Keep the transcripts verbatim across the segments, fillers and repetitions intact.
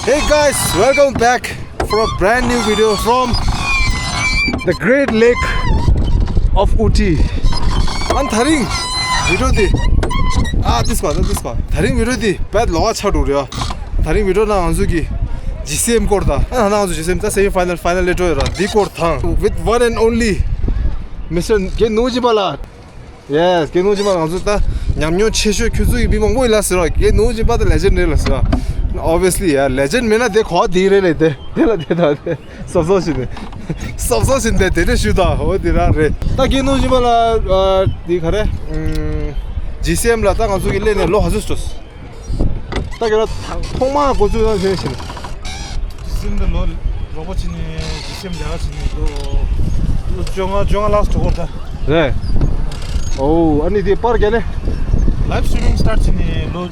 Hey guys, welcome back for a brand new video from the great lake of Ooty. ཨ་ནི་དེ་རིང་བི་ཌི་ཡོ་འདི། ཨ་ཏིས་པ་ད་ཏིས་པ། དེ་རིང་བི་ཌི་ཡོ་འདི་དཔེ་ལོགས་ཀ་ཆགས་འགྲོ་རེད་ཨ། དེ་རིང་བི་ཌི་ཡོ་ནང་ང་ཚོ་གི་ཇི་སི་ཨེམ་སྐོར་དང་། ཨ་ནང་ང་ཚོ་ཇི་སི་ཨེམ་ད་སེ་མི་ཕའི་ནལ་ཕའི་ནལ་སླེབས་འགྲོ་ཡོད་ར། འདི་སྐོར་དང་། With one and only Mister གེ་ནོར་བུ་སྦྱིན་པ་ལགས། Yes, གེ་ནོར་བུ་སྦྱིན་པ་ང་ཚོ་ད་ཉམས་མྱོང་ཆེ་ཤོས་ཁྱོད་ཚོ་ཡི་མི་མང་པོ་ཡིན་ལ་ཟེར་བ། གེ་ནོར་བུ་སྦྱིན་པ་ད་ལེ་ཇེན་ཌི་རེད་ལ་ཟེར་བ། Obviously ཡ། ལེ་ཇེན་ཌི་མེད་ན་དེ་གོ་བ་དེ་རེད་ལས་དེ། དེ་ལ་དེ་ད་དེ་སོབ་སོབ་ཞིག་ནས། སོབ་སོབ་ཞིག་ནས་དེ་འདྲ་ཞུ་ད། འོ་དེ་རང་རེད། ད་གེ་ནོར་བུ་སྦྱིན་པ་ལ་ཨ་དེ་ག་རེ། ཨམ། ཇི་སི་ཨེམ་ལ་ད་ང་ཚོ་གི་སླེབས་ནས་ལོ་ག་ཚོད་འགྲོ། ད་ག་རེ་ཐོག་མ་འགོ་འཛུགས་ན་ཟེར་ཞིག་ཇི་སི་ཨེམ་ད་ལོ་རོགས་པ་བྱས་ནས་ཇི་སི་ཨེམ་ལས་ཀ་བྱས་ནས་ལོ་ལོ་བཅོ་ལྔ་བཅོ་ལྔ་ལྷག་འགྲོ་གི་རེད་ད། རེད། ཨོ་ཨ་ནི་དེ་པར་རྒྱག་ནས། ལའིབ་སི་ཊི་རི་མིང་སི་ཊར་ཊི་བྱས་ནས་ལོ་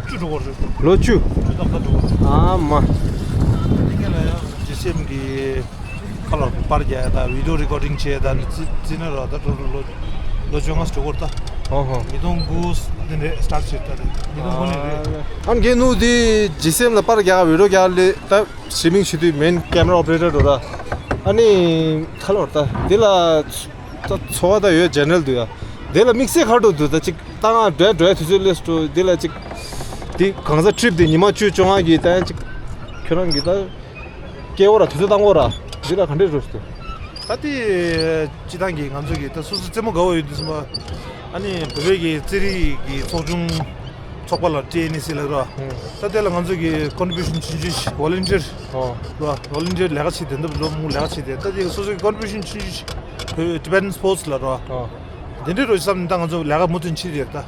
བཅུ་འགྲོ་གི་རེད། ལོ་བཅུ། བཅུ་ཏག་ཏག་འགྲོ་གི་རེད། ཨ་མ། དེ་ག་ལ་ཡང་ཇི་སི་ཨེམ་གི་ཁ་ལོ་པར་རྒྱག་ཡ་ད་བི་ཌི་ཡོ་རི་ཀོར་ཌིང་བྱས་ད་ནི་རྩི་རྩི་ན་ར་ད་ལོ་ལོ་ལོ་བཅོ་ལྔ་འགྲོ་གི་རེད་ད། ཧོ་ཧོ། ཉིས་སྟོང་དགུ་ནས་རེད་སི་ཊར་ཊི་བྱས་ད་རེད། ཉིས་སྟོང་དགུ་ནས་རེད། ཨ་ནི་གེ་ནོར་བུ་དེ་ཇི་སི་ཨེམ་ལ་པར་རྒྱག་བི་ཌི་ཡོ་རྒྱག་ལས་ད། སི་ཊི་རི་མིང་བྱེད་དུས་མེན་ཀེ་མ་ར་ཨོ་པ་རེ་ཊར་འགྲོ་ར། ཨ་ནི་ཁ་ལོར་ད་འདི་ལ་ཚ་ཚོ་བ་ད་ཡོད་ཇེ་ནེ་རལ་འདུག་ཡ། འདི་ལ་དམིགས་བསལ་ག་འགྲོ་འདུག་ད་ཅིག་ད་ང་འགྲོ་འགྲོ་དུས་ཚོད་སླེབས་འགྲོ་འདི་ལ་ཅིག་འདི་གང་ཟག་ཊི་རིབ་འདི་ཉི་མ་བཅུ་བཅོ་ལྔ་གི་ད་ཡང་ཅིག་ཁྱོད་རང་གི་ད་སྐྱེ་བོ་ར་དུས་ཚོད་བཏང་གོ་ར་འདི་ལ་ག་འདྲས་འགྲོ་འདུག་ད་དེ་སྤྱི་བཏང་གི་ང་ཚོ་གི་ད་སོ་སོ་རྩེད་མོ་དགའ་བོ་ཡོད་དུས་ཙམ་པ། ཨ་ནི་བོད་པའི་གི་རྩེད་རིགས་ཀྱི་ཚོགས་ཆུང་ཚོགས་པ་ལ་ཊི་ཨེན་ཨེ་སི་ལབ་ར། ཨང་། ད་དེ་ལ་ང་ཚོ་གི་ཀོན་ཊི་བྷུ་ཤན་ཆུང་ཆུང་ཞིག་ཝོ་ལན་ཊི་ཡར་ཨོ་ར། ཝོ་ལན་ཊི་ཡར་ལས་ཀ་བྱེད་དེ་འདབ་ལོ་མུ་ལས་ཀ་བྱེད་དེ་ད་དེ་སོ་སོ་གི་ཀོན་ཊི་བྷུ་ཤན་ཆུང་ཆུང་ཞིག་བོད་ཊི་བེ་ཊན་སི་པོར་ཊི་སི་ལབ་ར། ཨོ། དེ་འདྲའི་རོ་བསམ་ནས་ད་ང་ཚོ་ལས་ཀ་མུ་མཐུད་བྱེད་དེ་ཡོད་ད།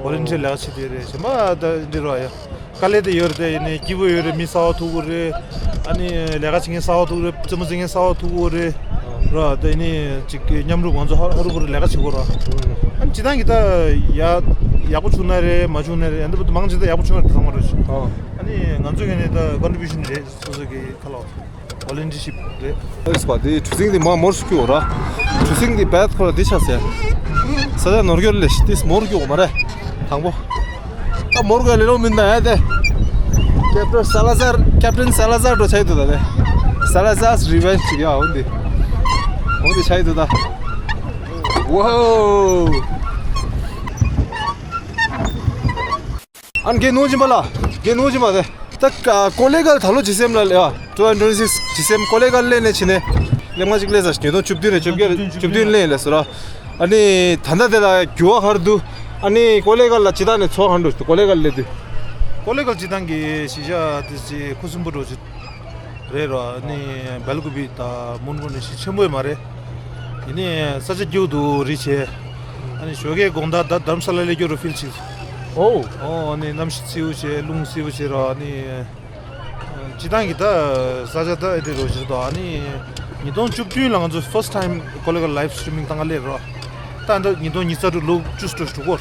ཝོ་ལན་ཊི་ཡར་ལས་ཀ་བྱེད་དེ་རེད་གཞན་པ་ད་འདི་རོ་ཡ། དཀའ་ལས་དེ་ཡོད་རེད་དེ་ཡིན་ནའི་སྐྱིད་པོ་ཡོད་རེད། མི་གསར་པ་ཐུག་གི་རེད། ཨ་ནི་ལས་ཀ་བྱེད་མཁན་གསར་པ་ཐུག་གི་རེད། རྩེད་མོ་རྩེ་མཁན་གསར་པ་ཐུག་གི་རེད། ར་དེ་ནི་ཅིག་མཉམ་རུབ་ང་ཚོ་ཧ་ཧ་རུ་བུ་རུ་ལས་ཀ་བྱེད་དགོས་ར། ཨ་ནི་སྤྱི་བཏང་གི་ད་ཡག་ཡག་པོ་བྱུང་ན་རེད་མ་བྱུང་ན་རེད། ཡང་འདི་བུ་མང་ཆེ་ད་ཡག་པོ་བྱུང་ཡོད་རེད་ཚང་མ་རེད། ཨ་ནི་ང་ཚོ་གི་ནི་ད་ཀོན་ཊི་བྷུ་ཤན་རེད་སོ་སོ་གི་ཁ་ལོ། ཝོ་ལན་ཊི་ཡར་ཤིབ་རེད། ཨེ་སི་པ་དེ་གྲུ་གཟིངས་དེ་མ་མོར་སུ་སྐྱོ་ར། གྲུ་གཟིངས་དེ་བད་ཁོ་ར་དེ་ཆ་ཟེར། ས་ཆ་ནོར་སྐྱོར་ལས་ཤི་དེ་མོར་སྐྱོ་མ་རེད། དང་པོ། ད་མོར་ག་ལེ་ལོ་མིན་ད་ཡ་དེ། ཀེབ་ཊན་སཱ་ལ་ཟར། ཀེབ་ཊན་སཱ་ལ་ཟར་འགྲོ་ཆ་ཡི་འདུག་ད་དེ། Salazar's Revenge ཅིག་ཡ་འོན་དེ། འོན་དེ་ཆ་ཡི་འདུག་ད། ཝའོ། ཨན་གེ་ནོ་ཇིམ་པ་ལ། གེ་ནོ་ཇིམ་པ་དེ། ད་ཀ་ཀོ་ལེ་གལ་ད་ལོ་ཇི་སེམ་ལ་ལེ་ཨ། two thousand twenty-six ཇི་སེམ་ཀོ་ལེ་གལ་ལེ་ནེ་ཆི་ནེ། ལེ་མ་ཅིག་ལེ་ཟ་ཤི་ཉེ་དོ་བཅུ་བདུན་རེ་བཅུ་བརྒྱད་བཅུ་བདུན་ལེ་ལེ་སོ་ར། ཨ་ནི་ད་ལྟ་དེ་ལ་རྒྱུ་བ་ཧར་དུ། ཨ་ནི་ཀོ་ལེ་གལ་ལ་ཅི་ད་ནེ་ཚོ་ཧར་འགྲོ་ཀོ་ལེ་གལ་ལེ་དུ། ཀོ་ལེ་གལ་ཅི་ད་གི་ཤི་ཤ་དེ་ཅི་ཁུ་སུམ་པོ་འགྲོ་ཅི། རེད་རོ། ཨ་ནི་སྦེལ་ཀུ་པི་དང་མོན་གྷོ་ནི་ཤི་ཆེན་པོ་ཡོད་མ་རེད། ཡིན་ནའི་ས་ཆ་སྐྱིད་པོ་འདུག་རི་ཆེ། ཨ་ནི་ཞོགས་ཀའི་དགོང་དག་ད་དྷ་རམ་ས་ལ་ལ་སྐྱོ་རུ་ཕིལ་ཆེ། ཨོ། ཨོ་ཨ་ནི་གནམ་གཤིས་བསིལ་པོ་བྱས་རླུང་བསིལ་པོ་བྱས་རོ། ཨ་ནི་སྤྱི་བཏང་གི་ད་ས་ཆ་ད་ཨེ་འདྲ་རོ་བྱེད་དོ། ཨ་ནི་ཉིས་སྟོང་བཅུ་བདུན་ལ་ང་ཚོ་first time ཀོ་ལེ་གལ་ལ་ལའིབ་སི་ཊི་རི་མིང་བཏང་ག་སླེབས་རོ། ད་ད་ཉིས་སྟོང་ཉི་ཤུ་རྩ་དྲུག་ལོ་བཅུ་སྤྲོ་ཞུ་གོ།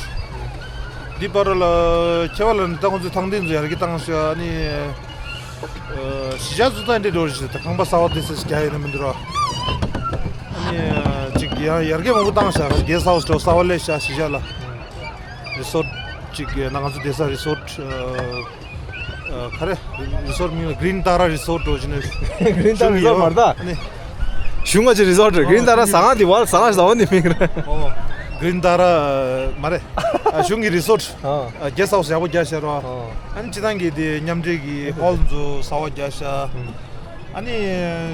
འདི་བར་ལ་ཁྱེད་བ་ལ་ནི་ད་ཁོང་ཚོའི་ཐང་འདི་ཚོ་ཡར་རྒྱས་བཏང་ཤག་ཨ་ནི། གཞིས་ཆགས་ཚོ་ད་འདི་འགྲོ་རེད་ད་ཁང་པ་གསར་པ་དེ་ཚོ་རྒྱག་ཡོད་ན་མི་འདུག་ར། ཨ་ནི་ཅིག་ཡང་ཡར་རྒྱས་མང་པོ་བཏང་ཤག་གེ་སི་ཧའུ་སི་འདྲ་གསར་པ་སླེབས་ཤག་གཞིས་ཆགས་ལ། རི་སོར་ཊི་ཅིག་ཡང་ན་ང་ཚོ་བསྡད་ས་རི་སོར་ཊི་ག་རེ། རི་སོར་ཊི་མིང་ལ་གྷི་རིན་ཏཱ་ར་རི་སོར་ཊི་འགྲོ་བཞིན་ནས། གྷི་རིན་ཏཱ་ར་རི་སོར་ཊི་མ་རེད་ད། ཨ་ནི། གཞུང་ང་ཅི་རི་སོར་ཊི་རེད། གྷི་རིན་ཏཱ་ར་ཟ་ཁང་དེ་བར་ཟ་ཁང་ཟ་བ་ནི་མིང་རེད། ཨོ། གྷི་རིན་ཏཱ་ར་མ་རེད། ཨ་གཞུང་གི་རི་སོར་ཊི། ཨ། གེ་སི་ཧའུ་སི་ཡག་པོ་རྒྱག་ཤར་བ། ཨ་ནི་སྤྱི་བཏང་གི་དེ་མཉམ་འབྲེལ་གྱི་ཧོལ་ཚོ་གསར་པ་རྒྱག་ཤག་ཨ་ནི་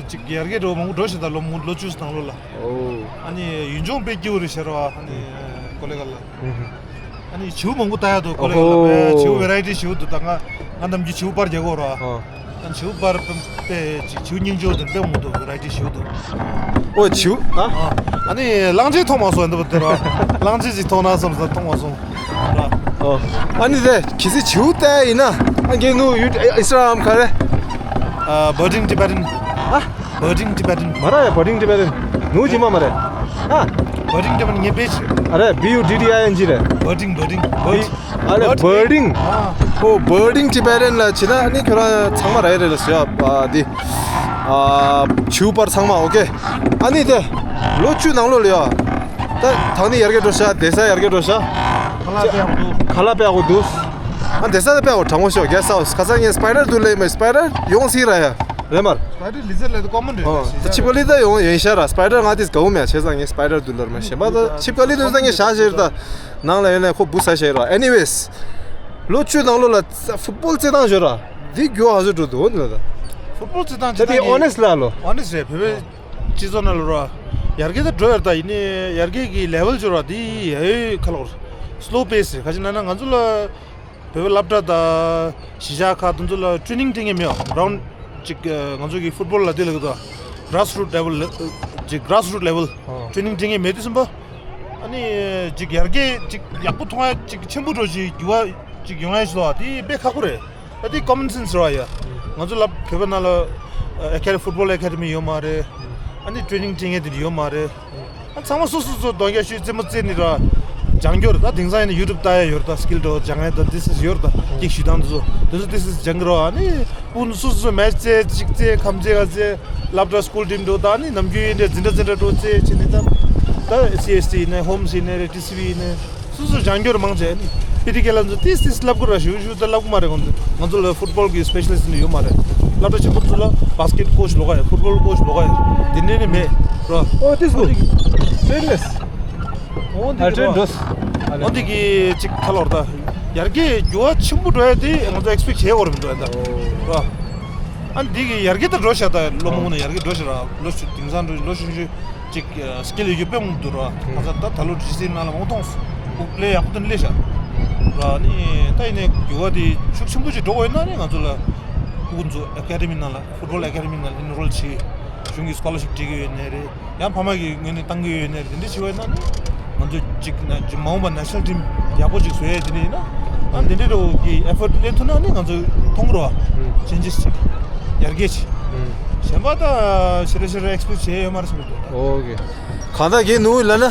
ཅིག་ཡར་རྒྱས་འགྲོ་མང་པོ་འགྲོ་ཤག་ད་ལོ་མང་ལོ་བཅུ་ཙམ་ནང་ལོགས་ལ། ཨོ། ཨ་ནི་ཡུལ་ལྗོངས་དཔེ་སྐྱིད་པོ་རེད་ཤར་བ་ཨ་ནི་ཀོ་ལེ་གལ་ལ། ཨ་ནི་བྱིའུ་མང་པོ་ལྟ་ཡག་འདུག་ཀོ་ལེ་གལ་ལ། ཨོ་ཧོ། བྱིའུ་བེ་རའི་ཊི་བྱིའུ་འདུག་ད་ང་ང་ནམ་རྒྱུན་བྱིའུ་པར་རྒྱག་གོ་ར། ཨ། ཨ་ནི་བྱིའུ་པར་དཔེ་ཅིག་བྱིའུ་སྙིང་རྗེ་པོ་འདུག་དཔེ་མང་པོ་འདུག་བེ་རའི་ཊི་བྱིའུ་འདུག་ཨོ་བྱིའུ་ཨ། ཨ་ནི་གླང་ཆེན་མཐོང་མ་སོང་ཡ་འདི་པ་དེ་ར། གླང་ཆེན་ཅིག་མཐོང་ན་བསམ་ས་མཐོང་མ་སོང་ར། ཨོ། ཨ་ནི་དེ་གལ་སྲིད་བྱིའུ་ལྟ་ཡ་ཡིན་ན་ཨ་རྒན་ནུ་ཡུ་ཨི་སི་ཊ་གྷ་རམ་ག་རེ། ཨ་Birding Tibetan། ཨ། Birding Tibetan། མ་ར་ཡ་Birding Tibetan། ནུ་ཇི་མ་མ་རེད། ཨ། Birding Tibetan ངའི་པེ་ཇི་རེད། ཨ་རེད། B U D D I N G རེད། Birding Birding Bird། ཨ་རེད། Birding། ཨོ་Birding Tibetan ལ་བྱེད་ན་ཨ་ནི་ཁྱོད་རང་ཚང་མ་ར་ཡ་རེད་ལ་ཟེར་ཡ་ཨ་འདི། ཨ་བྱིའུ་པར་ཚང་མ་ཨོ་ཀེ། ཨ་ནི་དེ་ལོ་བཅུ་ནང་ལོགས་ལ་ཡ། ད་ཐང་ནི་ཡར་རྒྱས་འགྲོ་ཤག་བསྡད་ས་ཡར་རྒྱས་འགྲོ་ཤག་ཁ་ལག་དཔེ་ཡག་པོ་འདུག་ཁ་ལག་དཔེ་ཡག་པོ་འདུག་ཨ་དེ་ས་ད་པའོ་དྲང་མོ་ཤོ་གེ་སི་ཧའུ་སི་ཁ་སང་ངས་སི་པའི་ཌར་དུ་ལེ་མ་སི་པའི་ཌར་ཡོང་སི་ར་ཡ་རེད་མར། སི་པའི་ཌར་ལི་ཛར་ལེ་ད་ཀོ་མོན་རེད། ཨོ་ད་ཆིབ་ཀ་ལི་ད་ཡོང་ཡོང་ཤ་ར་སི་པའི་ཌར་ང་དེས་གའུ་མེ་ཆེ་ས་ངས་སི་པའི་ཌར་དུ་ལར་མ་ཤེས་པ་ད་ཆིབ་ཀ་ལི་དུ་ས་ངས་ཤ་ཤེར་ད་ནང་ལ་ཡོད་ནས་ཁོ་བུ་ས་ཤེར་ར། ཨེ་ནི་ཝེས་ལོ་བཅུ་ནང་ལོ་ལ་ཕུཊ་བོལ་རྩེད་ཐང་ཤོར་ར་དེ་རྒྱུ་ཧ་ཟོ་འགྲོ་འདུག་འོ་འདི་ལ་ད་ཕུཊ་བོལ་རྩེད་ཐང་ད་རྩེད་དེ་ཐང་ཨོ་ནེ་སི་ལ་ལོ་ཨོ་ནེ་སི་རེད་བོད་པའི། སྤྱི་ཚོགས་ནང་ལ་རོ། ཡར་རྒྱས་ད་འགྲོ་ཡར་ད་ཡིན་ནི་ཡར་རྒྱས་ཀྱི་ལེ་ཝལ་ཅོ་ར་དེ་ཡ་ཡོད་ཁ་ལོར། སི་ལོ་པེ་སི་རེད་ཁ་ཅིག་ན་ན་ང་ཚོ་ལ། བོད་པའི་སློབ་གྲྭ་དང་གཞིས་ཆགས་ཁག་དེ་ཚོ་ལ་ཊི་རེ་ནིང་སྤྲད་མཁན་མེད་ཨ་གྷི་རའུན་ཌི་ཅིག་ང་ཚོ་གི་ཕུཊ་བོལ་ལ་དེ་ལ་གི་ད་གྷི་རཱ་སི་རུཊ་ལེ་ཝལ་ཅིག་གྷི་རཱ་སི་རུཊ་ལེ་ཝལ་ཊི་རེ་ནིང་སྤྲད་མཁན་མེད་དུས་ཙམ་པ། ཨ་ནི་ཅིག་ཡར་རྒྱས་ཅིག་ཡག་པོ་མཐོང་ཡ་ཅིག་ཆེན་པོ་འགྲོ་ཅིག་འགྱུར་བ་ཅིག་ཡོང་ཡ་ཞིག་ལ་དེ་དཔེ་ཁག་པོ་རེད། ད་དེ་ཀོ་མོན་སེན་སི་རེད་བ་ཡ། ང་ཚོ་ལ་བོད་པ་ནང་ལ་ཨ་ཨེ་ཀ་ཌི་ཕུཊ་བོལ་ཨེ་ཀ་ཌི་མི་ཡོད་མ་རེད། ཨ་ནི་ཊི་རེ་ནིང་སྤྲད་མཁན་དེ་འདྲ་ཡོད་མ་རེད། ཨ་ཚང་མ་སོ་སོ་སོ་གདོང་རྒྱག་ཤུལ་རྩེད་མོ་རྩེད་ནི་ར། སྦྱང་རྒྱུ་རེད་ད་དེང་སང་ཡིན་ན་ཡུ་ཊུབ་ལྟ་ཡ་ཡོད་རེད་ད་སི་ཀིལ་འདྲ་སྦྱང་ཡ་ད་དེ་སི་ཡོད་རེད་ད་ཀིག་ཞུ་སྟངས་དེ་ཚོ་དེ་ཚོ་དེ་སི་སྦྱང་གི་རེད་བ། ཨ་ནི་སྤུན་སོ་སོ་སོ་མེ་ཆི་རྩེད་གཅིག་རྩེད་ཁམས་རྩེད་ག་རྩེད་སློབ་གྲྭ་སི་ཀུལ་ཊིམ་འགྲོ་ད་ཨ་ནི་ནམ་རྒྱུན་ཡིན་འདྲ་འཛིན་གྲྭ་འཛིན་གྲྭ་འགྲོ་རྩེད་བྱེད་ནི་ད་ད་སི་ཨེ་སི་ཊི་ཡིན་ནའི་ཧོམ་སི་ཡིན་ནའི་རེད་ཊི་སི་ཝི་ཡིན་ནའི། སོ་སོ་སྦྱང་རྒྱུར་མང་ཆེ་ནི་ཕི་ཊི་ཁེ་ལ་ཚོ་ཏིས་ཏིས་བསླབ་དགོས་ར་ཞུ་ཞུ་ད་བསླབ་གི་མ་རེད། ཁོང་ཚོ་ང་ཚོ་ལ་ཕུཊ་བོལ་གི་སི་པེ་ཤ་ལི་སི་ཊི་ནི་ཡོད་མ་རེད། སློབ་གྲྭ་ཆེན་པོ་ཚོ་ལ་བཱ་སི་ཀེཊ་ཀོ་ཆི་ལོག་ག་ཡ་ཕུཊ་བོལ་ཀོ་ཆི་ལོག་ག་ཡ་དེ་འདྲས་ནི་མེད་རོ། ཨོ་ཏིས་གོ་ཊི་རེན་ལེས་ཨོ་འདི་ཨ་ཊི་རེན་འགྲོ་ཨོ་འདི་གི་ཅིག་ཁ་ལོར་ད་ཡར་རྒྱས་འགྱུར་བ་ཆེན་པོ་འགྲོ་ཡ་དེ་ང་ཚོ་ཨེག་སི་པེག་བྱེད་དགོས་རེད་མི་འདུག་ཨ་ད་རོ། ཨ་འདི་གི་ཡར་རྒྱས་ད་འགྲོ་ཤག་ད་ལོ་མང་པོ་ནས་ཡར་རྒྱས་འགྲོ་ཤག་ར་ལོ་ཆུ་དེང་སང་འགྲོ་ལོ་ཆུང་ཆུང་། ཅིག་སི་ཀིལ་ཡོད་རྒྱུ་དཔེ་མང་པོ་འདུག་ར། ཁ་ས་ད་ད་ལོ་ཇི་སི་ཨེམ་ནང་ལ་མང་མཐོང་སོང་། ཨུ་པི་ལེ་ཡག་པོ་དེ་འདྲ་སླེབས་ཤག་ར། ནི་ད་ཡིན་ནའི་འགྱུར་བ་དེ་ཤུགས་ཆེན་པོ་ཅིག་འགྲོ་དགོས་ཡོད་ན་ནི་ང་ཚོ་ལ་ཕྲུ་གུ་ཚོ་ཨེ་ཀ་ཌི་མི་ནང་ལ་ཕུཊ་བོལ་ཨེ་ཀ་ཌི་མི་ནང་ལ་ཨེན་རོལ་བྱེད། གཞུང་གི་སི་ཀོ་ལར་ཤིབ་སྤྲད་ཀྱི་ཡོད་ནའི་རེད། ཡང་ཕ་མ་གི་ངོས་ནས་བཏང་གི་ཡོད་ནའི་རེད། དེ་འདྲ་བྱེད་དགོས་ཡོད་ན་ནི་ང་ཚོ་ཅིག་ན་ཅིག་མ་འོངས་པ་ནེ་ཤ་ནལ་ཊིམ་ཡག་པོ་ཅིག་བཟོ་ཡས་དེ་འདྲ་ཡིན་ན་ཨ་དེ་འདྲ་འདྲ་གི་ཨེ་ཕོར་ཊི་ལེན་ཐུབ་ན་ནི་ང་ཚོ་མཐོང་གི་རེད་བ། ཅེན་ཇེ་སི་ཅིག་ཡར་རྒྱས་ཅིག་གཞན་པ་ད་ཞེ་དྲག་ཞེ་དྲག་ཨེག་སི་པེག་བྱས་ཡོད་མ་རེད་བསམ་གྱི་འདུག་ད། ཨོ་ཀེ། གང་ལྟར་གལ་ནུས་ལབ་ན།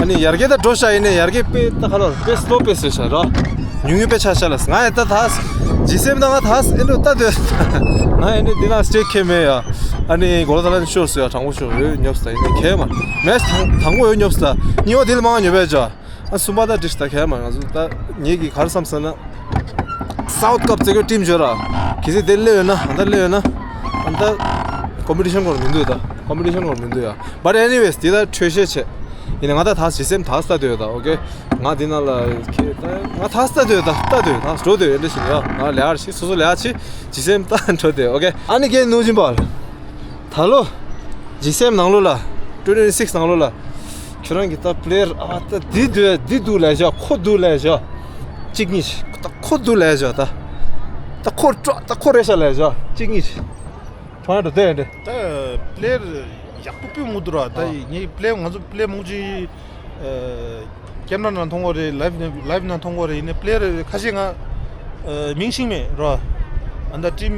ཨ་ནི་ཡར་རྒྱས་ད་འགྲོ་ཤག་ཡིན་ནའི་ཡར་རྒྱས་དཔེ་ད་ག་ལ་དཔེ་སི་ལོ་པེ་སི་རེད་ཤག་ར། ཉུང་ཉུང་དཔེ་ཆགས་ཤག་ལ། ང་ཡི་ད་ད་ཇི་སི་ཨེམ་ད་ང་ད་ཨེ་འགྲོ་ལྟ་སྡོད། ང་ཡི་ནི་འདི་ན་སི་ཊེ་ཊི་ཁེ་མེད་ཡ། ཨ་ནི་གོ་ལ་ད་ལ་ནི་ཤོར་སོང་ཡ། དྲང་པོ་ཤོར་ཡོད་ཉོབ་སྟེ་ཡིན་ནའི་ཁེ་མ་མེད། དང་དང་པོ་ཡོད་ཉོབ་སྟེ་གཉིས་པ་དེ་ལ་མང་ཉོབ་པས་ཅོ། ཨ་གསུམ་པ་ད་འགྲིག་ད་གལ་མ། ང་ཚོ་ད་ངེད་ཀྱིས་ག་རེ་བསམ་ཟེར་ན། སའུཐ་ཀབ་རྩེད་མཁན་ཊིམ་ཡོད་ར། གལ་སྲིད་དེ་སླེབས་ཡོད་ན་ཨ་ད་སླེབས་ཡོད་ན། ཨ་ད་ཀོམ་པི་ཊི་ཤན་སྐོར་མི་འདུག་ད། ཀོམ་པི་ཊི་ཤན་སྐོར་མི་འདུག་ཡ། But anyways དེ་ད་འཕྲོས་བཤད་བྱས། ཡིན་ནའི་ང་ད་ད་ཇི་སི་ཨེམ་ད་ལྟ་སྡོད་ཡོད་ད། ཨོ་ཀེ། ང་འདི་ནང་ལ་ཁེ་ད་ང་ད་ལྟ་སྡོད་ད་ལྟ་སྡོད་ད་འགྲོ་སྡོད་ཡོད་འདྲ་ཞིག་ཡ། ང་ལས་ཀ་བྱེད། སོ་སོ་ལས་ཀ་བྱེད། ཇི་སི་ཨེམ་ད་འགྲོ་སྡོད། ཨོ་ཀེ། ཨ་ནི་གལ་ནུས་ཅིན་པ། ད་ལོ། ཇི་སི་ཨེམ་ནང་ལོགས་ལ། ཊུ་ཝེན་ཊི་སིག་ནང་ལོགས་ལ། ཁྱོད་རང་གི་ད་པི་ལེ་ཡར་ཨ་ད་འདི་འདུག་འདི་འདུག་ལབ་ཤག་ཁོ་འདུག་ལབ་ཤག་གཅིག་གཉིས་ཤིག་ད་ཁོ་འདུག་ལབ་ཤག་ད། ད་ཁོ་སྤྲོ་ད་ཁོ་རེད་ཤག་ལབ་ཤག་གཅིག་གཉིས་ཤིག་ཁྱོད་རང་འགྲོ་བསྡད་ཡོད་འདྲ། ད་པི་ལེ་ཡར་ཡག་པོ་དཔེ་མང་པོ་འདུག་ར། ད་ཨ། ངའི་པི་ལེ་ཡར་ང་ཚོ་པི་ལེ་ཡར་མང་པོ་ཅིག་ཨ། ཀེམ་ར་ནང་མཐོང་གི་རེད། ལའིབ་ནང་ལའིབ་ནང་མཐོང་གི་རེད། ཡིན་ནའི་པི་ལེ་ཡར་ཁ་ཤས་ང་ཨ། མིང་ཤེས་མེད་རོ། ཨ་ད་ཊིམ་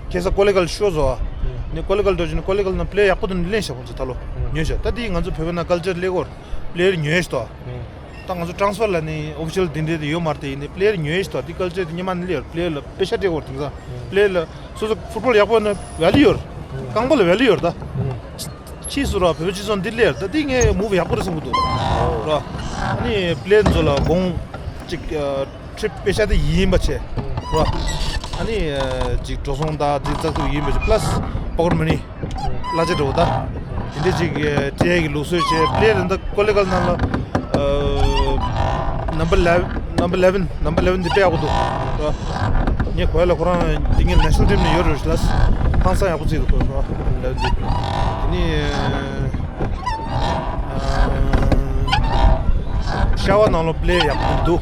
ཁ་སང་ཀོ་ལི་གལ་ཤོར་སོང་། ཨ་ནི་ཀོ་ལི་གལ་འགྲོ་བྱུང་ནས་ཀོ་ལི་གལ་ནང་པི་ལེ་ཡར་ཡག་པོ་དེ་འདྲ་ལེན་ཤག་ཁོང་ཚོ་ད་ལོ་ཉོས་ཤག་ད་དེ་ང་ཚོ་བོད་པའི་ནང་ཀལ་ཅར་སླེབས་ཀྱི་ཡོད་རེད། པི་ལེ་ཡར་ཉོས་ཤག་ད་ང་ཚོ་ཊ་རན་སི་ཕར་ལ་ནི་ཨོ་ཕི་ཤལ་དེ་འདྲ་དེ་ཡོད་མ་རེད། དེ་ཡིན་ནའི་པི་ལེ་ཡར་ཉོས་ཤག་ད་དེ་ཀལ་ཅར་དེ་སྔོན་མ་ནས་སླེབས་ཡོད་རེད། པི་ལེ་ཡར་ལ་པེ་ཤ་སྤྲད་ཀྱི་ཡོད་རེད། དེང་སང་པི་ལེ་ཡར་ལ་སོ་སོ་ཕུཊ་བོལ་ཡག་པོ་ཡོད་ན་ཝེ་ལུ་ཡོད་རེད། རྐང་པ་ལ་ཝེ་ལུ་ཡོད་རེད་ད། ཕྱིས་སུ་ར་བོད་པའི་སྤྱི་ཚོགས་འདི་སླེབས་ད་འདི་ངས་མུ་བི་ཡག་པོ་རེད་བསམ་གྱི་འདུག་ར། ཨ་ནི་པི་ལེ་ཡར་ཚོ་ལ་དགོང་ཅིག་ཨ་ཁྲིབ་པེ་ཤ་དེ་ཡིན་པ་བྱས་ར། ཨ་ནི་ཨ་ཅིག་འགྲོ་སོང་དང་དེ་རྩ་འཛུགས་ཡིན་པ་བྱས། པ་ལ་སི་པོ་ཀེཊ་མ་ནི་གླ་ཆ་འགྲོ་ད་དེ་འདྲ་ཅིག་ཨ་སྤྲད་ཀྱི་ལུགས་སྲོལ་བྱས། པི་ལེ་ཡར་ད་ཀོ་ལི་གལ་ནང་ལ་ཨ་ནམ་བར་ལེ་ནམ་བར་ཨི་ལེ་ཝན་ནམ་བར་ཨི་ལེ་ཝན་དེ་དཔེ་ཡག་པོ་འདུག་ར། ངས་གོ་ཡ་ལ་ཁོ་རང་འདི་ངའི་ནེ་ཤ་ནལ་ཊིམ་ནས་ཡོད་རེད་ལ། ཧང་སང་ཡག་པོ་བརྩིས་འདུག་ཁོ་ར། ཨི་ལེ་ཝན་དེ་དེ་ནི་ཨ་ཤ་བ་ནང་ལོགས་པི་ལེ་ཡག་པོ་འདུག་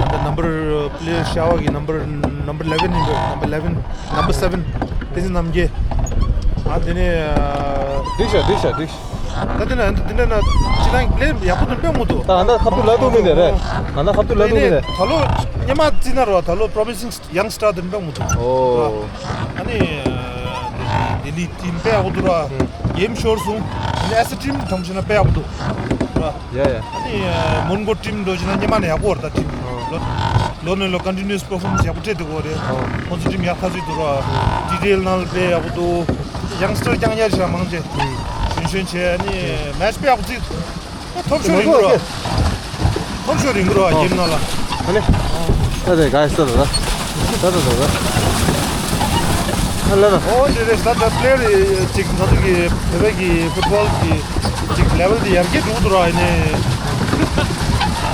ཨ་ད་ནམ་བར་པི་ལེ་ཤ་བ་གི་ནམ་བར་ནམ་བར་ཨི་ལེ་ཝན་ཡིན་པས། ནམ་བར་ཨི་ལེ་ཝན། ནམ་བར་སེ་ཝན། བསྟན་འཛིན་རྣམ་རྒྱལ། ཨ་དེ་ནས་ཨ་འགྲིག་ཤག་འགྲིག་ཤག་འགྲིག་ཤག་ད་དེ་ན་འདི་འདྲ་ན་ཅི་ལང་པི་ལེ་ཡག་པོ་དེ་དཔེ་མང་པོ་འདུག་ད་ཨ་ད་ཁ་ཐུག་ལབ་ཐུབ་མིན་དེ་རེད། ཨ་ད་ཁ་ཐུག་ལབ་ཐུབ་མིན་དེ། ད་ལོ་སྔོན་མ་བརྩིས་ན་རོ། ད་ལོ་པོ་རོ་མི་སིང་ཡང་སི་ཊར་དེ་དཔེ་མང་པོ་འདུག་ཨོ། ཨ་ནི་ལྡི་ལི་ཊིམ་དཔེ་ཡག་པོ་འདུག་ར། གེམ་ཤོར་སོང་། ཨ་ནི་ཨེ་སི་ཊིམ་ཐམས་ཅད་ན་དཔེ་ཡག་པོ་འདུག་ར། ཡ་ཡ། ཨ་ནི་མོན་གྷོ་ཊིམ་འདྲ་བྱས་ན་སྔོན་མ་ནས་ཡག་པོ་རེད་ད། ཊིམ་ལོ་ལོ་ནས་ལོ་ཀོན་ཊི་ནུ་ཡས་པར་ཕོར་མན་སི་ཡག་པོ་སྤྲད་བསྡད་ཀྱི་ཡོད་རེད། ཁོང་ཚོ་ཊིམ་ཡག་ཐག་ཆོད་འདུག་ར། ཌི་ཊེལ་ནང་ལ་དཔེ་ཡག་པོ་འདུག་ཡང་སི་ཊར་རྐྱང་ཡར་བཞག་མང་ཆེ་གཞོན་གཞོན་བྱས། ཨ་ནི་མེ་ཆི་དཔེ་ཡག་པོ་བརྩིས་འདུག་ཐོབ་ཤོར་ཡིན་འགྲོ། ཤོ་རིང་རོ་ཨ་ཡིན་ནོ་ལ། ཨ་ནི། ད་དེ་ག་ས་ལ། ད་ད་ད་ད། ཨ་ལ་ལ། ཨོ་དེ་རེད་ད་ད་པླེ་ཡར་ཅིག་ང་ཚོ་གི་བོད་པའི་གི་ཕུཊ་བོལ་གི་ཅིག་ལེ་ཝལ་དེ་ཡར་རྒྱས་འགྲོ་གི་འདུག་རོ་ཨ་ནི།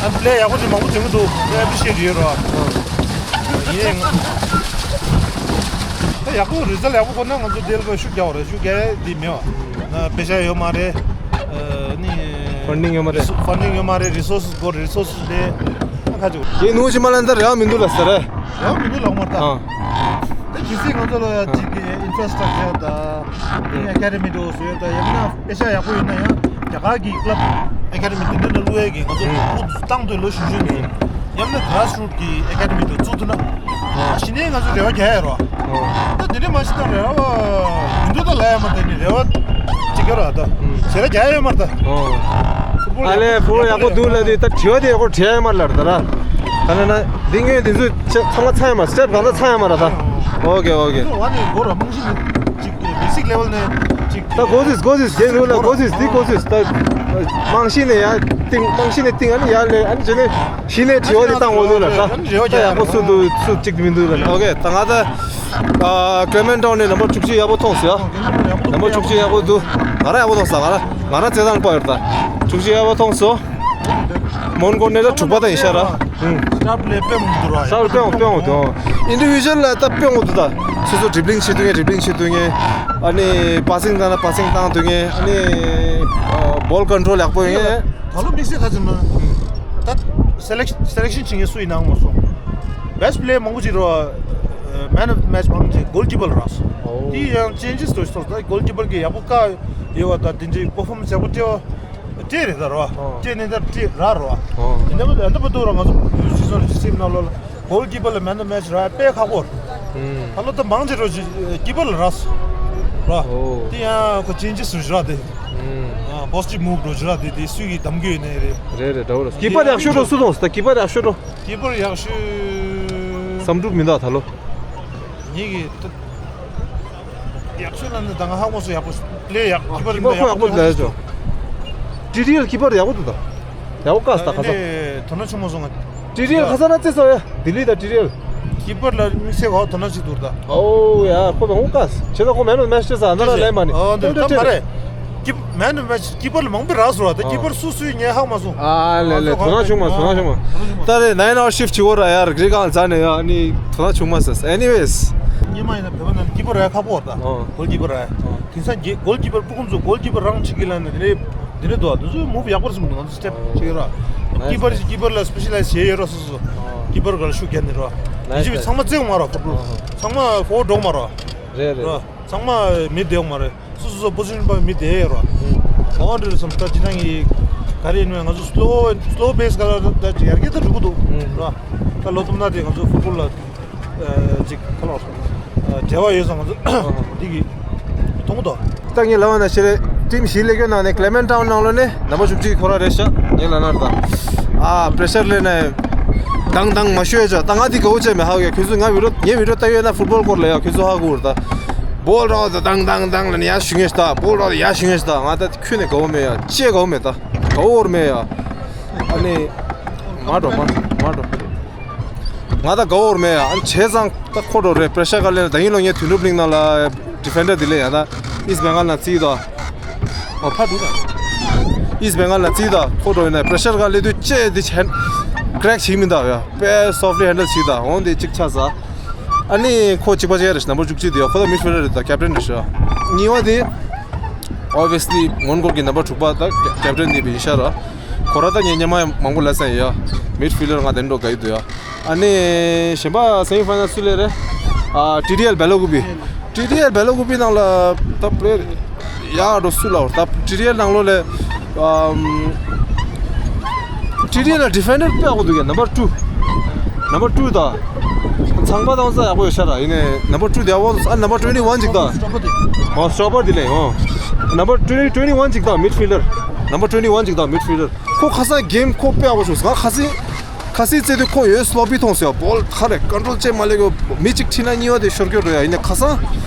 ཨ་པླེ་ཡར་ཡག་པོ་ཅིག་མང་པོ་བྱུང་གི་འདུག་ཨེ་པི་རི་ཤི་ཨེཊ་ཡོད་རོ། ཡིན། ད་ཡག་པོ་རི་ཛལ་ཡག་པོ་ཁོ་ན་ང་ཚོ་དེ་ལ་ཤུགས་རྒྱག་པ་རེད། ཤུགས་རྒྱག་ཡ་དེ་མེད་པ། ཨ་པེ་ཤ་ཡོད་མ་རེད། ཨ་ནི་ཕན་ཌིང་ཡོད་མ་རེད། ཕན་ཌིང་ཡོད་མ་རེད། རི་སོར་སི་དགོས། རི་སོར་སི་དེ་ཁ་ཅིག་ཡིན་ནུ་ཅི་མ་ལན་ད་རེ་བ་མི་འདུག་ལ་ཟེར་རེད། རེ་བ་མི་འདུག་ལ་མ་ད། ཨ། ད་གལ་སྲིད་ང་ཚོ་ལ་ཅིག་ཨིན་ཕྲ་སི་ཊྲག་ཅར་དང་ཨེ་ཀ་ཌི་མི་འདྲ་བོ་བཟོ་ཡ་དང་ཡང་ན་དཔེ་ཆ་ཡག་པོ་ཡོད་ན་ཡང་རྒྱ་གར་གྱི་ཀླབ་ཨེ་ཀ་ཌི་མི་དེ་འདྲ་ལ་བླུག་ཡས་ཀྱི་ང་ཚོ་ཨུ་ཏང་དུ་ལོ་གཞོན་གཞོན་ནས་ཡང་ན་གྷ་ར་སི་རུཊ་ཀྱི་ཨེ་ཀ་ཌི་མི་དེ་བཙུགས་ཐུབ་ན་ཨ་གཞི་ནས་ང་ཚོ་རེ་བ་རྒྱག་ཡ་རོ། ད་དེ་འདྲ་མ་བྱེད་ན་རེ་བ་མི་འདུག་ད་ལ་ཡ་མ་ད་ནི་རེ་བ་ཅིག་ག་ར་ད་ཞེ་དྲག་རྒྱག་ཡ་ཡོད་མ་རེད་ད། ཨ་ལས་ཕུ་ཡག་པོ་འདུག་ལ་དུས་ད་དྲི་བ་དེ་ཡག་པོ་དྲི་ཡ་ཡོད་མ་རེད་ལ་རེད་ད་ར། ད་ནི་ན་འདི་ངས་འདི་ཚོ་ཚང་མ་ཚང་ཡ་མ་སི་ཊེབ་གང་ད་ཚང་ཡ་མ་རེད་ད། ཨོ་ཀེ་ཨོ་ཀེ། ད་བ་ནི་གོ་ར་རྨང་གཞི་ནི་ཅིག་བེ་སིག་ལེ་ཝལ་ནས་ཅིག་ད་གོ་ཟིས་གོ་ཟིས་རྒྱན་ལུགས་ལ་གོ་ཟིས་འདི་གོ་ཟིས་ད་རྨང་གཞི་ནས་ཡ་ཏིང་རྨང་གཞི་ནས་ཏིང་ཨ་ནི་ཡ་ལས་ཨ་ནི་རྗེས་ནས་གཞི་ནས་དྲི་བ་དེ་བཏང་འོ་ལོ་ལ་ད་ད་ཡག་པོ་སུ་འདུག་སུ་གཅིག་མི་འདུག་ལ་ཨོ་ཀེ། ད་ང་ད་ཨ་ཀླེ་མེན་ཊའུན་ནས་ནམ་པར་བཅུ་གཅིག་ཡག་པོ་མཐོང་སོང་ཡ། ནམ་པར་བཅུ་གཅིག་ཡག་པོ་འདུག་ང་རང་ཡག་པོ་མཐོང་སོང་། ང་རང་ང་རང་རྩེད་ཐང་པ་ཡོད་ད། བཅུ་གཅིག་ཡག་པོ་མཐོང་སོང་། མོན་གྷོ་ནས་ལ་དྲུག་པ་དང་ཡིན་ཤག་ར། ཨུམ། སི་ཊེབ་ལས་དཔེ་མང་འདུག་ར། ས་རུ་དཔེ་འོང་དཔེ་འོང་དུ་འོང་། ཨིན་ཌི་བི་ཇུ་ཨལ་ལ་ད་དཔེ་འོང་འདུག་ད། སོ་སོ་ཌི་རི་བི་ལིང་བྱེད་དུས་ངས་ཌི་རི་བི་ལིང་བྱེད་དུས་ངས། ཨ་ནི་པ་སིང་བཏང་ན་པ་སིང་བཏང་དུས་ངས། ཨ་ནི་ཨ་བོལ་ཀོན་ཊོལ་ཡག་པོ་ཡོད་ངས། ད་ལོ་དམིགས་བསལ་ཁ་ཅིག་མ། ད་སེ་ལེག་སེ་ལེག་ཤན་བྱེད་མཁན་སུ་ཡིན་ནའང་མ་སོང་། བེ་སི་ཊི་པི་ལེ་ཡར་མང་པོ་ཅིག་རོ། མེན་ཨོཕ་མེ་ཆི་མང་ཅིག་གོལ་ཀི་པར་རག་སོང་། ཨོ། དེ་ཡང་ཅེན་ཇེ་སི་འགྲོ་སོང་། ད་གོལ་ཀི་པར་གྱི་ཡག་པོ་བཀག་ཡོད་པ་དང་དེ་འདྲའི་པར་ཕོར་མན་སི་ཡག་པོ་སྤྲད་པ་སྤྲད་རེད་ད་རོ། ཨོ། སྤྲད་ནས་ད་སྤྲད་རག་རོ། ཨོ། དེ་འདྲ་པོ་འདི་པོ་འདུག་ར། ང་ཚོ་སི་ཛོན་གཅིག་སེམས་ནང་ལོགས་ལ་གོལ་ཀི་པར་ལ་མེན་ཨོཕ་མེ་ཆི་རག་དཔེ་ཁག་པོ་རེད། ཨུམ། ད་ལོ་ད་མང་ཆེ་རོ་ཀི་པར་ལ་རག་སོང་། རོ། ཨོ། དེ་ཡང་ཁོ་ཅེན་ཇེ་སི་རེད་ར་དེ། ཨུམ། ཨ་པོ་སི་ཊིབ་མུབ་འགྲོ་རྒྱུ་ར་དེ་དེ་སུས་ཀྱིས་གདམ་གྱི་ཡོད་ནའི་རེད། རེད་རེད་འདྲ་བོ་ར། ཀི་པར་ཡག་ཤོས་རོ་སུ་མཐོང་སོང་། ད་ཀི་པར་ཡག་ཤོས་རོ། ཀི་པར་ཡག་ཤོས། བསམ་གྲུབ་མི་འདུག་ད་ལོ། ངེད་ཀྱི་ད་ཡག་ཤོས་ལ་ནི་ད་ང་ཧ་གོ་སོང་། ཡག་པོ་པེ་ལེ་ཡག་ཀི་པར་ཡིན་པ་ཡག་པོ་ལ་ཡོད་ཅོ། ཊི་ཌི་ཨེལ་ཀི་པར་ཡག་པོ་འདུག་ད། ཡག་པོ་བཀག་སོང་ད་ཁ་སང་། དོ་སྣང་བྱུང་མ་སོང་ང་། ཊི་ཌི་ཨེལ་ཁ་སང་ན་རྩེ་སོང་ཡ། ལྡི་ལི་དང་ཊི་ཌི་ཨེལ། ཀི་པར་ལ་དམིགས་བསལ་ག་དོ་སྣང་བྱེད་འདུག་ད། ཨོ་ཡ་ཁོ་བས་འོང་ཀ་བྱས་ད་ཁོ་མེན་ཨོཕ་མེ་ཆི་ས་ན་ར་ལས་མ་ནི་ཨོ་འདི་ཏོང་ཏོ་ཙམ་ཅེ། མ་རེད། ཀི་མེན་ཨོཕ་མེ་ཆི་ཀི་པར་ལ་མང་པོ་རག་སོང་ར། ད་ཀི་པར་སུ་སུའི་ངས་ཧ་གོ་མ་སོང་། ཨ་ལས་ལས་དོ་སྣང་བྱུང་མ་དོ་སྣང་བྱུང་མ། ད་རེད་ནའིཊ་ཨའུཊ་ཤིཕ་ཊི་བྱེད་འོ་ར་ཡ་རི་གང་ཟ་ནས་ཡ་ནི་དོ་སྣང་བྱུང་མ་ཟེར། ཨེ་ནི་ཝེས། ཉི་མ་ཡིན་ན་བོད་པ་ནང་ཀི་པར་ར་ཁག་པོ་ད། ཨོ། གོལ་ཀི་པར་ར། ཨོ། དེང་སང་གི་གོལ་ཀི་པར་ཕྲུ་གུ་ཚོ་གོལ་ཀི་པར་རང་བྱེད་ཀྱི་ལ་ནི་རེད། འདི་འདྲ་འདུག་ཨ། འདི་ཚོའི་མུ་བི་ཡག་པོ་རེད་བསམ་འདུག་ང་ཚོ་སི་ཊེབ་ཅིག་ར། ཀི་པར་ཀི་པར་ལ་སི་པེ་ཤ་ལའི་ཛི་བྱས་ཡོད་ར། སོ་སོ་ཀི་པར་ག་ལ་ཤུགས་རྒྱག་ནི་ར། ཡིན་གཅིག་ཚང་མ་རྩེ་གི་མ་ར། ཕུཊ་བོལ་ཚང་མ་ཕོར་ཝརཌ་འགྲོ་གི་མ་ར། རེད་རེད། ར་ཚང་མ་མི་བསྡད་གི་མ་རེད། སོ་སོ་སོ་པོ་ཛི་ཤན་པ་མི་བསྡད་ཡོད་ར། ཨོ་འདྲ་རེད་བསམ། ད་ཅི་ཐང་གི་ག་རེ་ཡིན་ན་ང་ཚོ་སི་ལོ་སི་ལོ་པེ་སི་ག་ལ་ད་ཡར་རྒྱས་ད་འགྲོ་གི་འདུག་ར། ད་ལོ་ཐུམ་ན་དེ་ང་ཚོ་ཕུཊ་བོལ་ལ། ཅིག་ཁ་ལོར་འབྲེལ་བ་ཡོད་ཙང་ང་ཚོ་འདི་གི་མཐོང་གི་འདུག་ད་ངས་ལབ་པ་ན་ཤེས་རེད། ཊིམ་བཞི་སླེབས་ཀྱི་ནང་ནས་ཀླེ་མེན་ཊའུན་ནང་ལོགས་ནས་ནམ་པར་བཅུ་གཅིག་ཁོ་རང་རེད་ཤག་ངས་ལབ་ན་རེད་ད། ཨ་པེ་རེ་ཤར་སླེབས་ནས་དང་དང་མ་ཤོད་ཡ་ཅག་ད་ང་འདི་དགའ་བོ་བྱས་མེད། ཧ་གོ་ཡ། ཁྱོད་ཚོ་ང་བི་ཌི་ཡོ་ངའི་བི་ཌི་ཡོ་ལྟ་ཡོད་ན་ཕུཊ་བོལ་སྐོར་ལ་ཡ་ཁྱོད་ཚོ་ཧ་གོ་རེད་ད། བོལ་རག་ད་དང་དང་དང་ལབ་ནས་ཡར་ཞུ་ངེས་ཤག་བོལ་རག་ད་ཡར་ཞུ་ངེས་ཤག་ད་ང་ད་ཁྱོན་ནས་དགའ་བོ་མེད་ཡ། ཅི་ཡང་དགའ་བོ་མེད་ད། དགའ་བོ་བོར་མེད་ཡ། ཨ་ནི་མ་འགྲོ་མ་མ་འགྲོ། ང་ད་དགའ་བོར་མེད་ཡ། ཨ་ནི་བྱས་ཙང་ད་ཁོ་འགྲོ་རེད། པེ་རེ་ཤར་ག་ལེ་ན་ད་ཡིན་ལོ་ངས་དུས་འགྲུབ་གླིང་ནང་ལ་ཌི་ཕེན་ཌར་དེ་ལས་ཡ་ད་ཨིསཊ་བེང་གལ་ན་རྩིས་ད། ཨོ་ཕ་འགྲོ་ད། ཨིསཊ་བེང་གལ་ན་རྩིས་ད་ཁོ་འགྲོ་ཡིན་ན་པེ་རེ་ཤར་ག་ལེ་དུས་ཅེ་དེ་ཧེན་ཀྲེག་བྱེད་མི་འདུག་ཡ། དཔེ་སོཕ་ཊི་ལི་ཧེན་ཌལ་བྱེད་ད། འོང་དེ་གཅིག་ཆགས་ས། ཨ་ནི་ཁོ་གཅིག་པ་ཅིག་རེད་ཤག་ནམ་པར་བཅུ་གཅིག་དེ་ཡ། ཁོ་ད་མིཌ་ཕིལ་ཌར་རེད་ད། ཀེབ་ཊན་རེད་ཤག་གཉིས་པ་དེ་ཨོབ་བི་ཡ་སི་ལི་མོན་གྷོ་གི་ནམ་པར་དྲུག་པ་ད་ཀེབ་ཊན་དེ་བི་ཡིན་ཤག་ར། ཁོ་ར་ད་ངས་སྔོན་མ་མང་པོ་ལབ་ས་ཡིན་ཡ། མིཌ་ཕིལ་ཌར་ང་དེ་འགྲོ་དགའ་ཡི་འདུག་ཡ། ཨ་ནི་གཞན་པ་སེ་མི་ཕ་ཡི་ནལ་སུ་ལས་རེད། ཨ་ཊི་ཌི་ཨེལ་སྦེ་ལ་ཀུ་པི། ཊི་ཌི་ཨེལ་སྦེ་ལ་ཀུ་པི་ནང་ལ་ད་པེ་ལེ་ཡར་འགྲོ་སུ་ལ་འོར་ད་ཊི་ཌི་ཨེལ་ནང་ལོགས་ལས། ཨམ། ཊི་ཌི་ཨེལ་ལ་ཌི་ཕེན་ཌར་དཔེ་ཡག་པོ་འདུག་ཡ། ནམ་པར་ཊུ། ནམ་པར་ཊུ་ད། ཚང་པ་དང་ས་ཡག་པོ་ཡོད་ཤག་ར། ཡིན་ནའི་ནམ་པར་ཊུ་དེ་ཡག་པོ་འདུག་ཨ་ནམ་པར་ཊུ་ཝེན་ཊི་ཝན་ཅིག་ད། ཨོ་སི་ཊོ་པར་དེ་ལས་ཨོ། ནམ་པར་ཊུ་ཝེན་ཊི་ཝན་ཅིག་ད་མིཌ་ཕིལ་ཌར། ནམ་པར་ཊུ་ཝེན་ཊི་ཝན་ཅིག་ད་མིཌ་ཕིལ་ཌར། ཁོ་ཁ་སང་གེམ་ཁོ་དཔེ་ཡག་པོ་བྱུང་སོང་། ང་ཁ་སང་ཁ་སང་རྩེད་དུས་ཁོ་ཡོད་སི་ལོ་པི་མཐོང་སོང་ཡ། བོལ་ཁ་རེ་ཀོན་ཊོལ་བྱེད་མ་ལེ་གོ། མི་གཅིག་ཁྲིད་ན་གཉིས་པ་དེ་ཤོར་སྐྱོད་འགྲོ་ཡ། ཡིན་ནའི་ཁ་སང་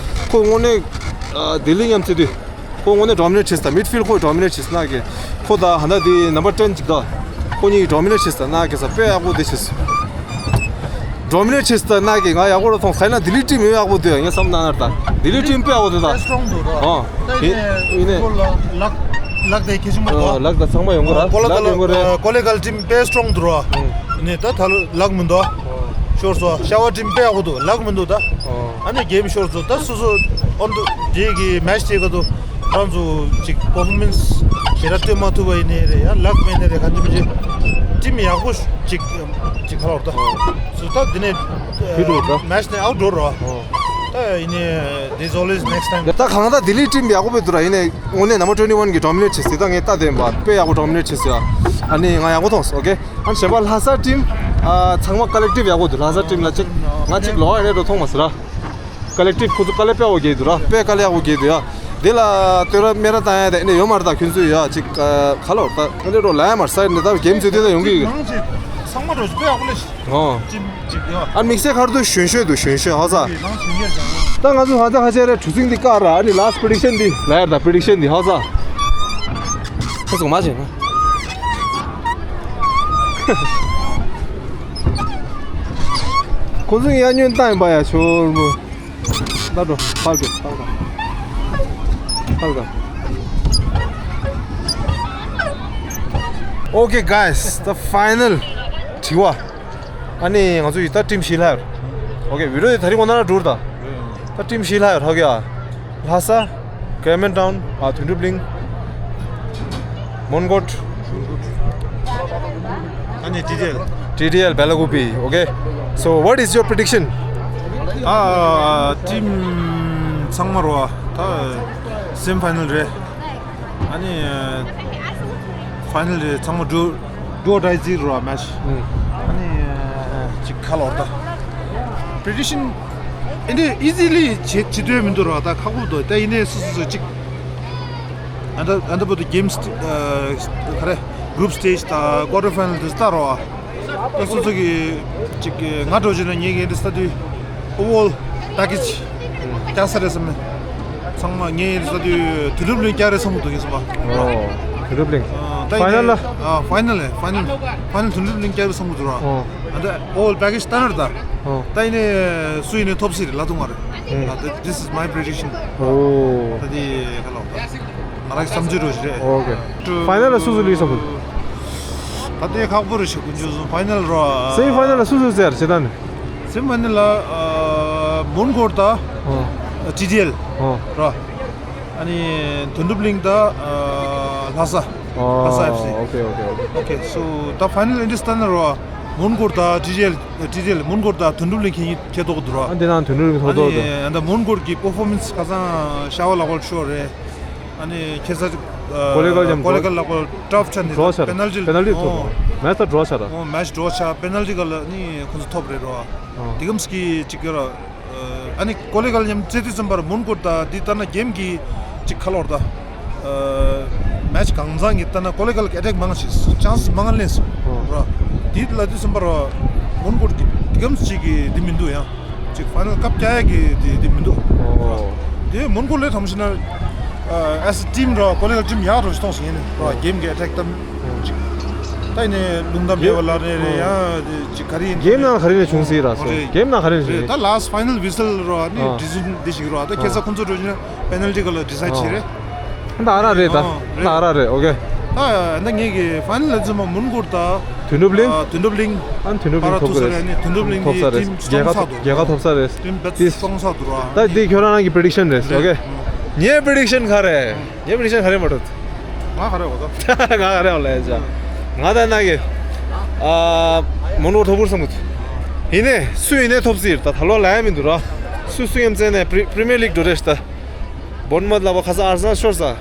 ཁོ་དངོས་གནས་ལྡི་ལི་མཉམ་རྩེད་དུས། ཁོ་དངོས་གནས་ཌོ་མི་ནེཊ་བྱས་ད། མིཌ་ཕིལ་ཌར་ཁོས་ཌོ་མི་ནེཊ་བྱས་ན་གི། ཁོ་ད་ཧ་ད་དེ་ནམ་པར་ཊེན་ཅིག་ད། ཁོ་གཉིས་ཀྱིས་ཌོ་མི་ནེཊ་བྱས་སོང་། ན་གེ་ས་དཔེ་ཡག་པོ་དེ་བྱས་སོང་། ཌོ་མི་ནེཊ་བྱས་སོང་། ན་གེ་ང་ཡག་པོ་ར་མཐོང་། ས་ཡིན་ན་ལྡི་ལི་ཊིམ་ཡོད་ཡག་པོ་དེ་ངས་བསམ་ན་ན་ད་ལྡི་ལི་ཊིམ་དཔེ་ཡག་པོ་དེ་ད། དཔེ་སི་ཊོང་འདུག་ར། ཨོ། ད་ཡིན་ནས་ཡིན་ནས་ཕུཊ་བོལ་ལ་ལག་ལག་དེ་གལ་ཆེན་པོ་འདུག་ཨོ་ལག་ད་ཚང་མ་ཡོང་གི་ར། ཨོ་ཀོ་ལ་ལག་ཀ་ཡོང་གི་རེད། ལ་ཀོ་ལེ་གལ་ཊིམ་དཔེ་སི་ཊོང་འདུག་ར། ཨོ། ནས་ད་ད་ལོ་ལག་མི་འདུག་ཤོར་སོང་། ཤ་བ་ཊིམ་དཔེ་ཡག་པོ་འདུག་ལག་མི་འདུག་ད། ཨོ། ཨ་ནི་གེམ་ཤོར་སོང་། ད་སོ་སོ་ཨོན་དུ་རྗེས་ཀྱི་མེ་ཆི་དེ་ག་དུ་རང་ཚོ་ཅིག་པར་ཕོར་མེནསི་ཞེ་དྲག་སྟོན་མ་ཐུབ་པ་ཡིན་ནའི་རེད། ཡང་ལག་མེད་ནའི་རེད། གང་ཅི་མི་ཅི་ཊིམ་ཡག་པོ་ཅིག་ཅིག་ཁ་ལོར་ད། སོ་ད་འདི་ནས་ཕུད་འགྲོ་ད། མེ་ཆི་ནས་ཨའུཊ་འགྲོ་རོ། ཨོ། ད་ཡིན་ནའི་there's always next time། ད་གང་ལྟར་ལྡི་ལི་ཊིམ་ཡག་པོ་དཔེ་འདུག་ར། ཡིན་ནའི་དངོས་གནས་ནམ་བར་ཊུ་ཝེན་ཊི་ཝན་གྱི་ཌོ་མི་ནེཊ་བྱས་སོང་། ད་ངས་ལྟ་དེ་ཡིན་པ་དཔེ་ཡག་པོ་ཌོ་མི་ནེཊ་བྱས་སོང་ཡ། ཨ་ནི་ང་ཡག་པོ་མཐོང་སོང་། ཨོ་ཁེ། ཨ་ནི་བྱས་པ་ལྷ་ས་ཊིམ་ཨ་ཚང་མ་ཀོ་ལེག་ཊིབ་ཡག་པོ་འདུག་ལྷ་ས་ཊིམ་ལ་ཅིག་ང་ཅིག་ལོག་ཨ་རེ་འགྲོ་མཐོང་མ་སོང་ར། ཀོ་ལེག་ཊིབ་ཁོ་ཚོ་དཀའ་ལས་དཔེ་ཡག་པོ་རྒྱག་འདུག་ར། དཔེ་དཀའ་ལས་ཡག་པོ་རྒྱག་འདུག་ཡ། དེ་ལ་བསྟོད་ར་སྨད་ར་བཏང་ཡ་དེ་ཨ་ནི་ཡོད་མ་རེད། ད་ཁྱོད་ཚོས་ཡ་ཅིག་ཨ་ཁ་ལོ་ད་ཨ་ནི་འགྲོ་ལ་ཡ་མ་རེད། ས་ཡིན་ནི་ད་གེམ་ཚོས་དེ་ད་ཡོང་གི་ཡོད། ནང་ཆེ་ཚང་མ་འགྲོ་དཔེ་ཡག་པོ་ལས། ཨོ། ཅིམ་ཅིག་ཡོད། ཨ་དམིགས་བསལ་ཁར་དུ་གཞོན་ཤོས་འདུག་གཞོན་ཤོས་ཧ་ས། ནང་ཆེ་ཡོད་ཀྱང་། ད་ང་ཚོ་ཧ་ད་ཧ་ཅེ་རེ་གྲུ་གཟིངས་འདི་བཀག་ར། ཨ་ནི་ལཱསི་ཊི་པི་རི་ཌིག་ཤན་འདི་ལ་ཡར་ད་པི་རི་ཌིག་ཤན་འདི་ཧ་ས། ཁོ་ཚོ་མ་བྱེད་ན། ཁོ་ཚོ་གཡས་གཡོན་བཏང་ཡིན་པ་ཡ་ཆོར་མོ། ད་འགྲོ། ཕར་འགྲོ། ཕར་འགྲོ། ཕར་འགྲོ། Okay guys, the final དྲི་བ། ཨ་ནི་ང་ཚོ་ཡི་ད་ཊིམ་བཞི་ལྷག་ཡོད། Okay, བི་ཌི་ཡོ་དེ་ད་རིང་ངོ་ན་འགྲུར་ད། ད་ཊིམ་བཞི་ལྷག་ཡོད། ཧ་གི་ཡ། ལྷ་ས། ཀེ་མན་ཊའུན། ཨ་དོན་གྲུབ་གླིང་། མོན་གྷོ། ཨ་ནི་ཊི་ཌི་ཨེལ། ཊི་ཌི་ཨེལ་བེ་ལ་ཀུ་པི། Okay, so what is your prediction? ཨ་ཊིམ་ཚང་མ་རོ་ད་སེ་མི་ཕའི་ནལ་རེད། ཨ་ནི་ཕའི་ནལ་རེད། ཚང་མ་འགྲོ། ཌུ་ཨོར་ཌའི་ཟེར་རོ་མེ་ཆི། ཨ་ནི་ཅིག་ཁ་ལོར་ད། པི་རི་ཌིག་ཤན་ཨེ་འདྲ་ཨི་ཛི་ལི་བྱེད་བྱེད་འདོད་མི་འདུག་རོ། ད་ཁག་པོ་འདུག་ད་ཡིན་ནའི་སོ་སོ་སོ་ཅིག་ཨ་ད་ཨ་ད་བོ་ད་གེམ་སི་ག་རེ་གུ་རུབ་སི་ཊེཇ་དང་ཀོ་ཊར་ཕའི་ནལ་དེ་ལྟ་རོ། ད་སོ་སོ་གི་ཅིག་ང་འགྲོ་བྱས་ན་ངེད་ཀྱི་འདི་ལྟ་དུས་ཨོ་ཝོལ་པེ་ཀེཇ་རྒྱག་ས་རེད་བསམ་ནས། ཚང་མ་ངས་ལྟ་དུས་དོན་གྲུབ་གླིང་རྒྱག་རེད་བསམ་གྱི་འདུག་ངས་བསམ་པ། ཨོ། དོན་གྲུབ་གླིང་། ཨ་ད་ཕའི་ནལ་ལ། ཨ་ཕའི་ནལ་ལ་ཕའི་ནལ་ཕའི་ནལ་དོན་གྲུབ་གླིང་རྒྱག་རེད་བསམ་གྱི་འདུག་ར། ཨོ། ཨ་ད་ཨོ་ཝོལ་པེ་ཀེཇ་ལྟ་ན་རེད་ད། ཨོ། ད་ཡིན་ནའི་སུ་ཡིན་ནའི་ཐོབ་སྲིད་རེད་ལབ་ཐུབ་མ་རེད། ཨ་ད་this is my prediction. ཨོ། ད་དེ་ག་ལབ་ད། ང་རང་གི་བསམ་ཚུལ་རོ་ཞིག་རེད། ཨོ་ཁེ། ཕའི་ནལ་ལ་སུ་སུ་ལུས་སོང་གི། ད་ལྟའི་ཁག་པོ་རེད་ཤག་ཀུན་སྤྱོད་སོང་ཕའི་ནལ་རོ། སེ་མི་ཕའི་ནལ་ལ་སུ་སུ་ཟེར་བྱེད་ད་ནི། སེ་མི་ཕའི་ནལ་ལ་ཨ་མོན་གྷོ་དང་ཨོ། ཊི་ཌི་ཨེལ་ཨོ། རོ། ཨ་ནི་དོན་གྲུབ་གླིང་དང་ཨ་ལྷ་ས། ཨོ། ལྷ་ས་ཨེཕ་སི། ཨོ་ཁེ་ཨོ་ཁེ་ཨོ་ཁེ། Okay, so ད་ཕའི་ནལ་ཨེ་འདྲ་ལྟ་ན་རོ། མོན་གྷོ་དང་ཊི་ཌི་ཨེལ། ཊི་ཌི་ཨེལ་མོན་གྷོ་དང་དོན་གྲུབ་གླིང་ཁྱེད་གཉིས་ཁྱེད་ཐོག་འདུག་རོ། ཨ་འདི་ནང་དོན་གྲུབ་གླིང་ཐོག་ཐོག་འདུག་ཨ་ནི་ད་མོན་གྷོ་གི་པར་ཕོར་མེནསི་ཁ་སང་ཤ་བ་ལག་པར་ཤོར་རེད། ཨ་ནི་ཁྱེད་ཚ་ཀོ་ལེ་གལ་མཉམ་ཀོ་ལེ་གལ་ལག་པ་ཊརཕ་ཆ་ནི་པེ་ནལ་ཊི་པེ་ནལ་ཊི་ཐོབ། ཨོ། མེ་ཆི་ད་ཌོ་ཆགས་ར། ཨོ་མེ་ཆི་ཌོ་ཆགས་པེ་ནལ་ཊི་ག་ལ་ནི་ཁོང་ཚོ་ཐོབ་རེད་རོ། ཨོ། དེ་གམ་སྐྱིད་ཅིག་ག་ར། ཨ་ནི་ཀོ་ལེ་གལ་མཉམ་རྩེད་དུས་ཙམ་པར་མོན་གྷོ་ད་འདི་ལྟ་ན་གེམ་གི་ཅིག་ཁ་ལོར་ད། མེ་ཆི་གང་ཚང་གི་ལྟ་ན་ཀོ་ལེ་གལ་གི་ཨེ་ཊེག་མང་ཞིག་ཅན་སི་མང་ལེན་སོང་ར། འདི་ལ་དུས་ཙམ་པར་མོན་གྷོ་གི་དེ་གམ་ཅིག་གི་འདི་མི་འདུག་ཡང་། ཅིག་ཕའི་ནལ་ཀབ་རྒྱག་ཡག་གི་དེ་དེ་མི་འདུག་ཨོ། དེ་མོན་གྷོ་ལས་ཐམས་ཅད་ན་ཨ་ཨེ་སི་ཊིམ་ར་ཀོ་ལེ་གལ་ཊིམ་ཡག་རོ་ཞིག་མཐོང་སོང་ཡིན་ནི་ར། གེམ་གི་ཨེ་ཊེག་དམ་ཅིག་ད་ཡིན་ནི་ལུང་དམ་མེད་པ་ལ་རེ་རེ་ཡང་ཅིག་ག་རེ་ཡིན་གེམ་ནང་ག་རེ་ནས་བྱུང་སྲིད་ར་སོ། རེད། གེམ་ནང་ག་རེ་ནས་བྱུང་རེད། རེད། ད་ལཱསི་ཕའི་ནལ་ཝི་སལ་ར་ནི་ཨ་ཌི་སི་ཤན་འདི་ཞིག་ར། ད་ཁ་སང་ཁོང་ཚོ་འགྲོ་ཕྱིན་པེ་ནལ་ཊི་ག་ལ་ཌི་སའིཌ་བྱས་རེད། ད་ཨ་རག་རེད་ད། ཨོ། ད་ཨ་རག་རེད། ཨོ་ཁེ། ད་ད་ངེད་ཀྱི་ཕའི་ནལ་ལ་ཚུད་མ་མོན་གྷོ་ད། དོན་གྲུབ་གླིང་། ཨ་དོན་གྲུབ་གླིང་། ཨ་དོན་གྲུབ་གླིང་ཐོབ་ས་རེད། དོན་གྲུབ་གླིང་ཐོབ་ས་རེད། རྒྱལ་ཁ་ཐོབ་རྒྱལ་ཁ་ཐོབ་ས་རེད། ཊིམ་དཔེ་སི་ཊོང་ས་འདུག་ར། ད་འདི་ཁྱོད་རང་རང་གི་པི་རི་ཌིག་ཤན་རེད། ཨོ་ཁེ། ངའི་པི་རི་ཌིག་ཤན་ག་རེ། ངའི་པི་རི་ཌིག་ཤན་ག་རེ་མ་འགྲོ། ང་ག་རེ་འོ་ད། ང་ག་རེ་འོ་ལ་ཡ་ཅག་ང་ད་ན་གི། ཨ་མོན་གྷོ་ཐོབ་པུར་སོང་གི། ཡིན་ནས་སུ་ཡིན་ནས་ཐོབ་སྲིད་ད་ད་ལོ་ལ་ཡ་མི་འདུག་ར། སུ་སུ་ཡིན་ཙེ་ནས་པི་རི་མི་ཡར་ལིག་འགྲོ་རེད་ད། བོརན་མོཐ་ལ་བ་ཁ་སང་ཨར་སེ་ནལ་ཤོར་ས།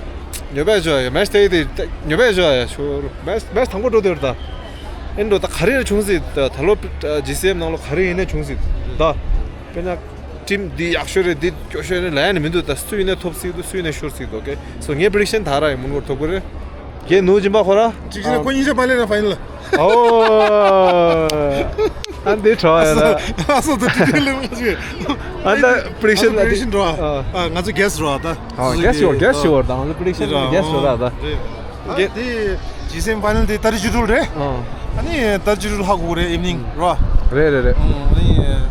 ཉོ་བས་ཇོ་ཡ་མེ་ཆི་དེ་དེ་ཉོ་བས་ཇོ་ཡ་ཤོར་མེ་ཆི་མེ་ཆི་དང་པོ་འགྲོ་དེ་རེད་ད། ཨེ་འགྲོ་ད་ག་རེ་ཡིན་ན་བྱུང་སྲིད་ད་ད་ལོ་ཇི་སི་ཨེམ་ནང་ལོ་ག་རེ་ཡིན་ན་བྱུང་སྲིད་ད། དཔེར་ན། ཊིམ་འདི་ཡག་ཤོས་རེད་འདི་སྐྱོ་ཤོས་རེད་ལབ་ཡ་ནི་མི་འདུག་ད་སུ་ཡིན་ནའི་ཐོབ་སྲིད་འདུག་སུ་ཡིན་ནའི་ཤོར་སྲིད་འདུག་ཨོ་ཁེ། སོ་ངའི་པི་རི་ཌིག་ཤན་ད་ར་ཡིན་མོན་གྷོ་ཐོབ་གི་རེད། ཁྱེད་ནུ་སྦྱིན་པ་ཁོ་ར། ཅིག་ཤེས་ན་ཁོ་གཉིས་ཆ་མ་ལེན་ན་ཕའི་ནལ་ལ། ཨོ། ཨ་འདི་གྲོགས་ཡ་ལ། ཨ་སོ་ད་ཅིག་ཅིག་ལེན་ན་ཅིག་ཨ་ད་པི་རི་ཌིག་ཤན་པི་རི་ཌིག་ཤན་འགྲོ་ཨ། ཨ་ང་ཚོ་གེ་སི་འགྲོ་ཨ་ད། ཨ་གེ་སི་ཡོར་གེ་སི་ཡོར་ད་ང་ཚོ་པི་རི་ཌིག་ཤན་གེ་སི་འགྲོ་ཨ་ད། ཨ་འདི། ཇི་སི་ཨེམ་ཕའི་ནལ་དེ་ཏ་རིག་བཅུ་དྲུག་རེད། ཨ་ནི་ཏ་རིག་བཅུ་དྲུག་ཧ་གོ་གི་རེད། ཨིབ་ནིང་ར། རེད་རེད་རེད། ཨ་ནི་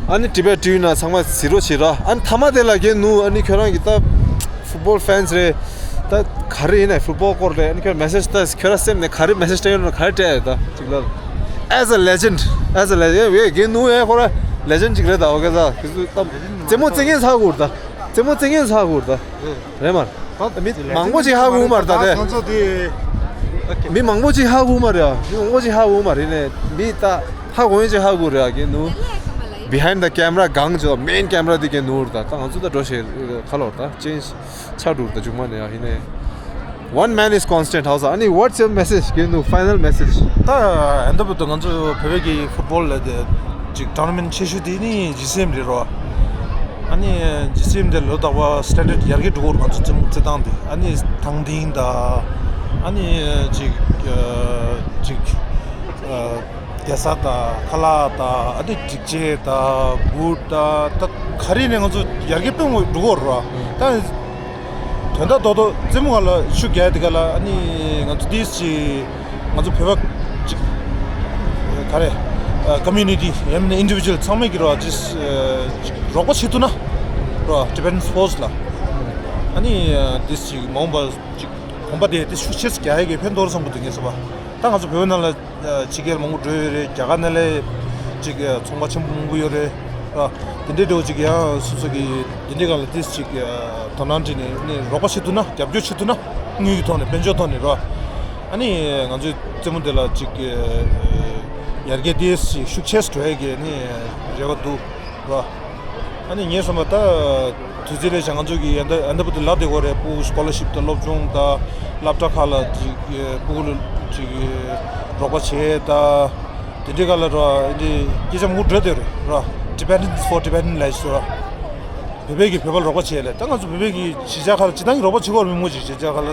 ཨ་ནི་ཊི་བེཊ་ཊི་ཝི་ནང་ཚང་མ་གཟིགས་རོགས་བྱེད་ར། ཨ་ནི་མཐའ་མ་དེ་ལ་རྒན་ནུ་ཨ་ནི་ཁྱོད་རང་གི་ད་ཕུཊ་བོལ་ཕེན་སི་རེད། ད་ག་རེ་ཡིན་ནའི་ཕུཊ་བོལ་སྐོར་རེད། ཨ་ནི་ཁྱོད་མེ་སེཇ་ད་ཁྱོད་རང་སེམས་ནས་ག་རེ་མེ་སེཇ་སྤྲད་ཡོད་ན་ག་རེ་སྤྲད་ཡོད་ད་ཅིག་ལབ། As a legend, as a legend. ཡེ་རྒན་ནུ་ཡེ་ཁོ་རང་ལེ་ཇེན་ཌི་ཅིག་རེད་ད། ཨོ་ཁེ་ད་ཁྱོད་ཚོ་ད་རྩེད་མོ་རྩེད་མཁན་ཚ་གུར་ད། རྩེད་མོ་རྩེད་མཁན་ཚ་གུར་ད། རེད་མ་རེད། མི་མང་པོ་ཅིག་ཧ་གོ་མ་རེད་ད་དེ། ང་ཚོ་དེ་མི་མང་པོ་ཅིག་ཧ་གོ་མ་རེད། མི་མང་པོ་ཅིག་ཧ་གོ་མ་རེད་ནས་མི་ད་ཧ་གོ་ཡོད་ཅིག་ཧ་གོ་རེད། ཨ་གེ་ནུ། Behind the camera གང་ཅོ་མེན་ཀེམ་ར་དེ་གེ་ནུ་རེད་ད། ད་ང་ཚོ་ད་འགྲོ་ཤེས་ཁ་ལོར་ད་ཅན་ཆ་འགྲོ་རེད་ད་མཇུག་མ་ནས་ཡ་ཧི་ནས། One man is constant. ཧའོ་ས་ཨ་ནི་what's your message? གེ་ནུ་ཕའི་ནལ་མེ་སེཇ། ད་ཨ་འདབ་ཏུ་ང་ཚོ་བོད་པའི་གི་ཕུཊ་བོལ་ལ་དེ་ཅིག་ཊོར་ནི་མེན་ཊི་ཆེ་ཤོས་དེ་ནི་ཇི་སི་ཨེམ་རེད་རོ། ཨ་ནི་ཇི་སི་ཨེམ་དེ་ལོ་རྟག་པ་སི་ཊན་ཌར་ཌི་ཡར་རྒྱས་འགྲོ་གི་རེད། ང་ཚོ་རྩེད་མོ་རྩེད་སྟངས་དེ་ཨ་ནི་ཐང་ཏིང་ད་ཨ་ནི་ཅིག་ཅིག་རྒྱལ་ས་ད་ཁ་ལག་ད་ཨ་ནི་སྒྲིག་ཆས་ད་བུཊ་ད་ད་ག་རེ་ནས་ང་ཚོ་ཡར་རྒྱས་སྤེལ་འགྲོ་གི་རེད་རོ། ད། དོན་དག་རྡོག་རྡོག་རྩེད་མོ་ག་ལ་ཤུགས་རྒྱག་དེ་ག་ལ་ཨ་ནི་ང་ཚོ་ཏིས་ཅི་ང་ཚོ་བོད་པ་ཅིག་ག་རེ་ཀོ་མིའུ་ནི་ཊི་ཡང་མིན་ན་ཨིན་ཌི་བི་ཇུ་ཨལ་ཚང་མས་ཀྱི་རོ་ཅིས་ཅིག་རོགས་པ་བྱེད་ཐུབ་ན་རོ་ཊི་བེ་ཊན་སི་པོར་ཊི་ལ་ཨ་ནི་ཏིས་ཅིག་མ་འོངས་པ་ཅིག་གོམ་པ་དེ་ཏིས་ཤུགས་ཆེ་ཙམ་རྒྱག་ཡ་གི་ཕན་ཐོགས་བསམ་གི་འདུག་ངས་བསམ་པ་ད་ང་ཚོ་བོད་ནང་ལ། ཕྱི་རྒྱལ་མང་པོ་འགྲོ་ཡོད་རེད། རྒྱ་གར་ནང་ལ་ཅིག་ཚོང་པ་ཆེན་པོ་མང་པོ་ཡོད་རེད། ཨ་དེ་འདྲའི་འགྲོ་ཅིག་ཡང་སོ་སོ་གི་དེ་འདྲའི་སྒང་ལ་ཏིས་ཅིག་དོ་སྣང་བྱས་ནས་ནི་རོགས་པ་བྱེད་ཐུབ་ན་རྒྱབ་སྐྱོར་བྱེད་ཐུབ་ན་དངུལ་གྱི་ཐོག་ནས་དཔལ་འབྱོར་ཐོག་ནས་རོ། ཨ་ནི་ང་ཚོའི་རྩེད་མོ་འདི་ལ་ཅིག་ཡར་རྒྱས་ཏིས་ཅིག་ཤུགས་ཆེ་འགྲོ་ཡས་ཀྱི་ནི་རེ་བ་འདུག་རོ། ཨ་ནི་ངས་བསམ་པ་ད། དུས་ཚོད་རེ་བཞག་ང་ཚོ་གི་ཡན་ད་ཡན་ད་བུ་དུ་ལབ་དེ་གོ་རེད། སྤུ་གུ་སི་ཀོ་ལར་ཤིབ་དང་སློབ་སྦྱོང་དང་སློབ་གྲྭ་ཁག་ལ་ཅིག་སྤུ་གུ་ལ་ཅིག་རོགས་པ་བྱེད་དང་དེ་འདྲའི་སྒང་ལ་ར་འདི་སྐད་ཆ་མང་པོ་འགྲོ་དེ་རེད་ར། Dependence for Dependent ལབ་ཞིག་ར། བོད་པའི་གི་བོད་པ་ལ་རོགས་པ་བྱེད་ལ་ད་ང་ཚོ་བོད་པའི་གི་གཞིས་ཆགས་ཁག་ལ་སྤྱི་བཏང་གི་རོགས་པ་བྱེད་གོ་རེད། མི་མང་པོ་ཅིག་གཞིས་ཆགས་ཁག་ལ་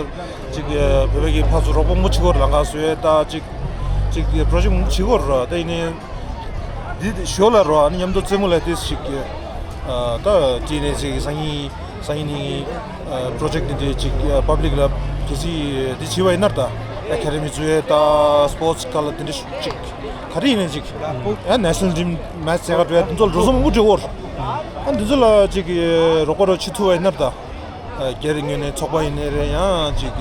ཅིག་བོད་པའི་གི་ཕར་ཚུར་རོགས་པ་མང་པོ་བྱེད་གོ་རེད། ལམ་ཁ་བཟོ་ཡས་ད་ཅིག་ཅིག་པོ་རོ་ཇེཀ་མང་པོ་བྱེད་གོ་རེད་ར། ད་ཡིན་ནའི། འདི་ཞོར་ལ་རོ་ཨ་ནི་མཉམ་དུ་རྩེད་མོ་ལ་ཏིས་ཅིག་ཨ་ད་ཅི་ནས་ཅིག་སང་ཉིན་སང་ཉིན་ནི་ཨ་པོ་རོ་ཇེཀ་འདི་འདྲའི་ཅིག་ཨ་པབ་ལིག་ལ་གལ་སྲིད་འདི་བྱས་པ་ཡིན་ན་ད་ཨེ་ཁེ་ཌེ་མི་བཟོ་ཡས་ད་སི་པོར་ཊི་སི་སྒང་ལ་འདི་འདྲ་ཅིག་ག་རེ་ཡིན་ནའི་ཅིག་ཨ་ནེ་ཤ་ནལ་ཊིམ་མེ་ཆི་རྩེ་ག་འགྲོ་ཡས་འདི་ཚོ་ལ་འགྲོ་སོང་མང་པོ་སྤྲད་ཡོད་རེད། ཨ་འདི་ཚོ་ལ་ཅིག་རོགས་པ་རོགས་བྱེད་ཐུབ་པ་ཡིན་ན་ད། སྒེར་ངོས་ནས་ཚོགས་པ་ཡིན་ནའི་རེད། ཡང་ཅིག་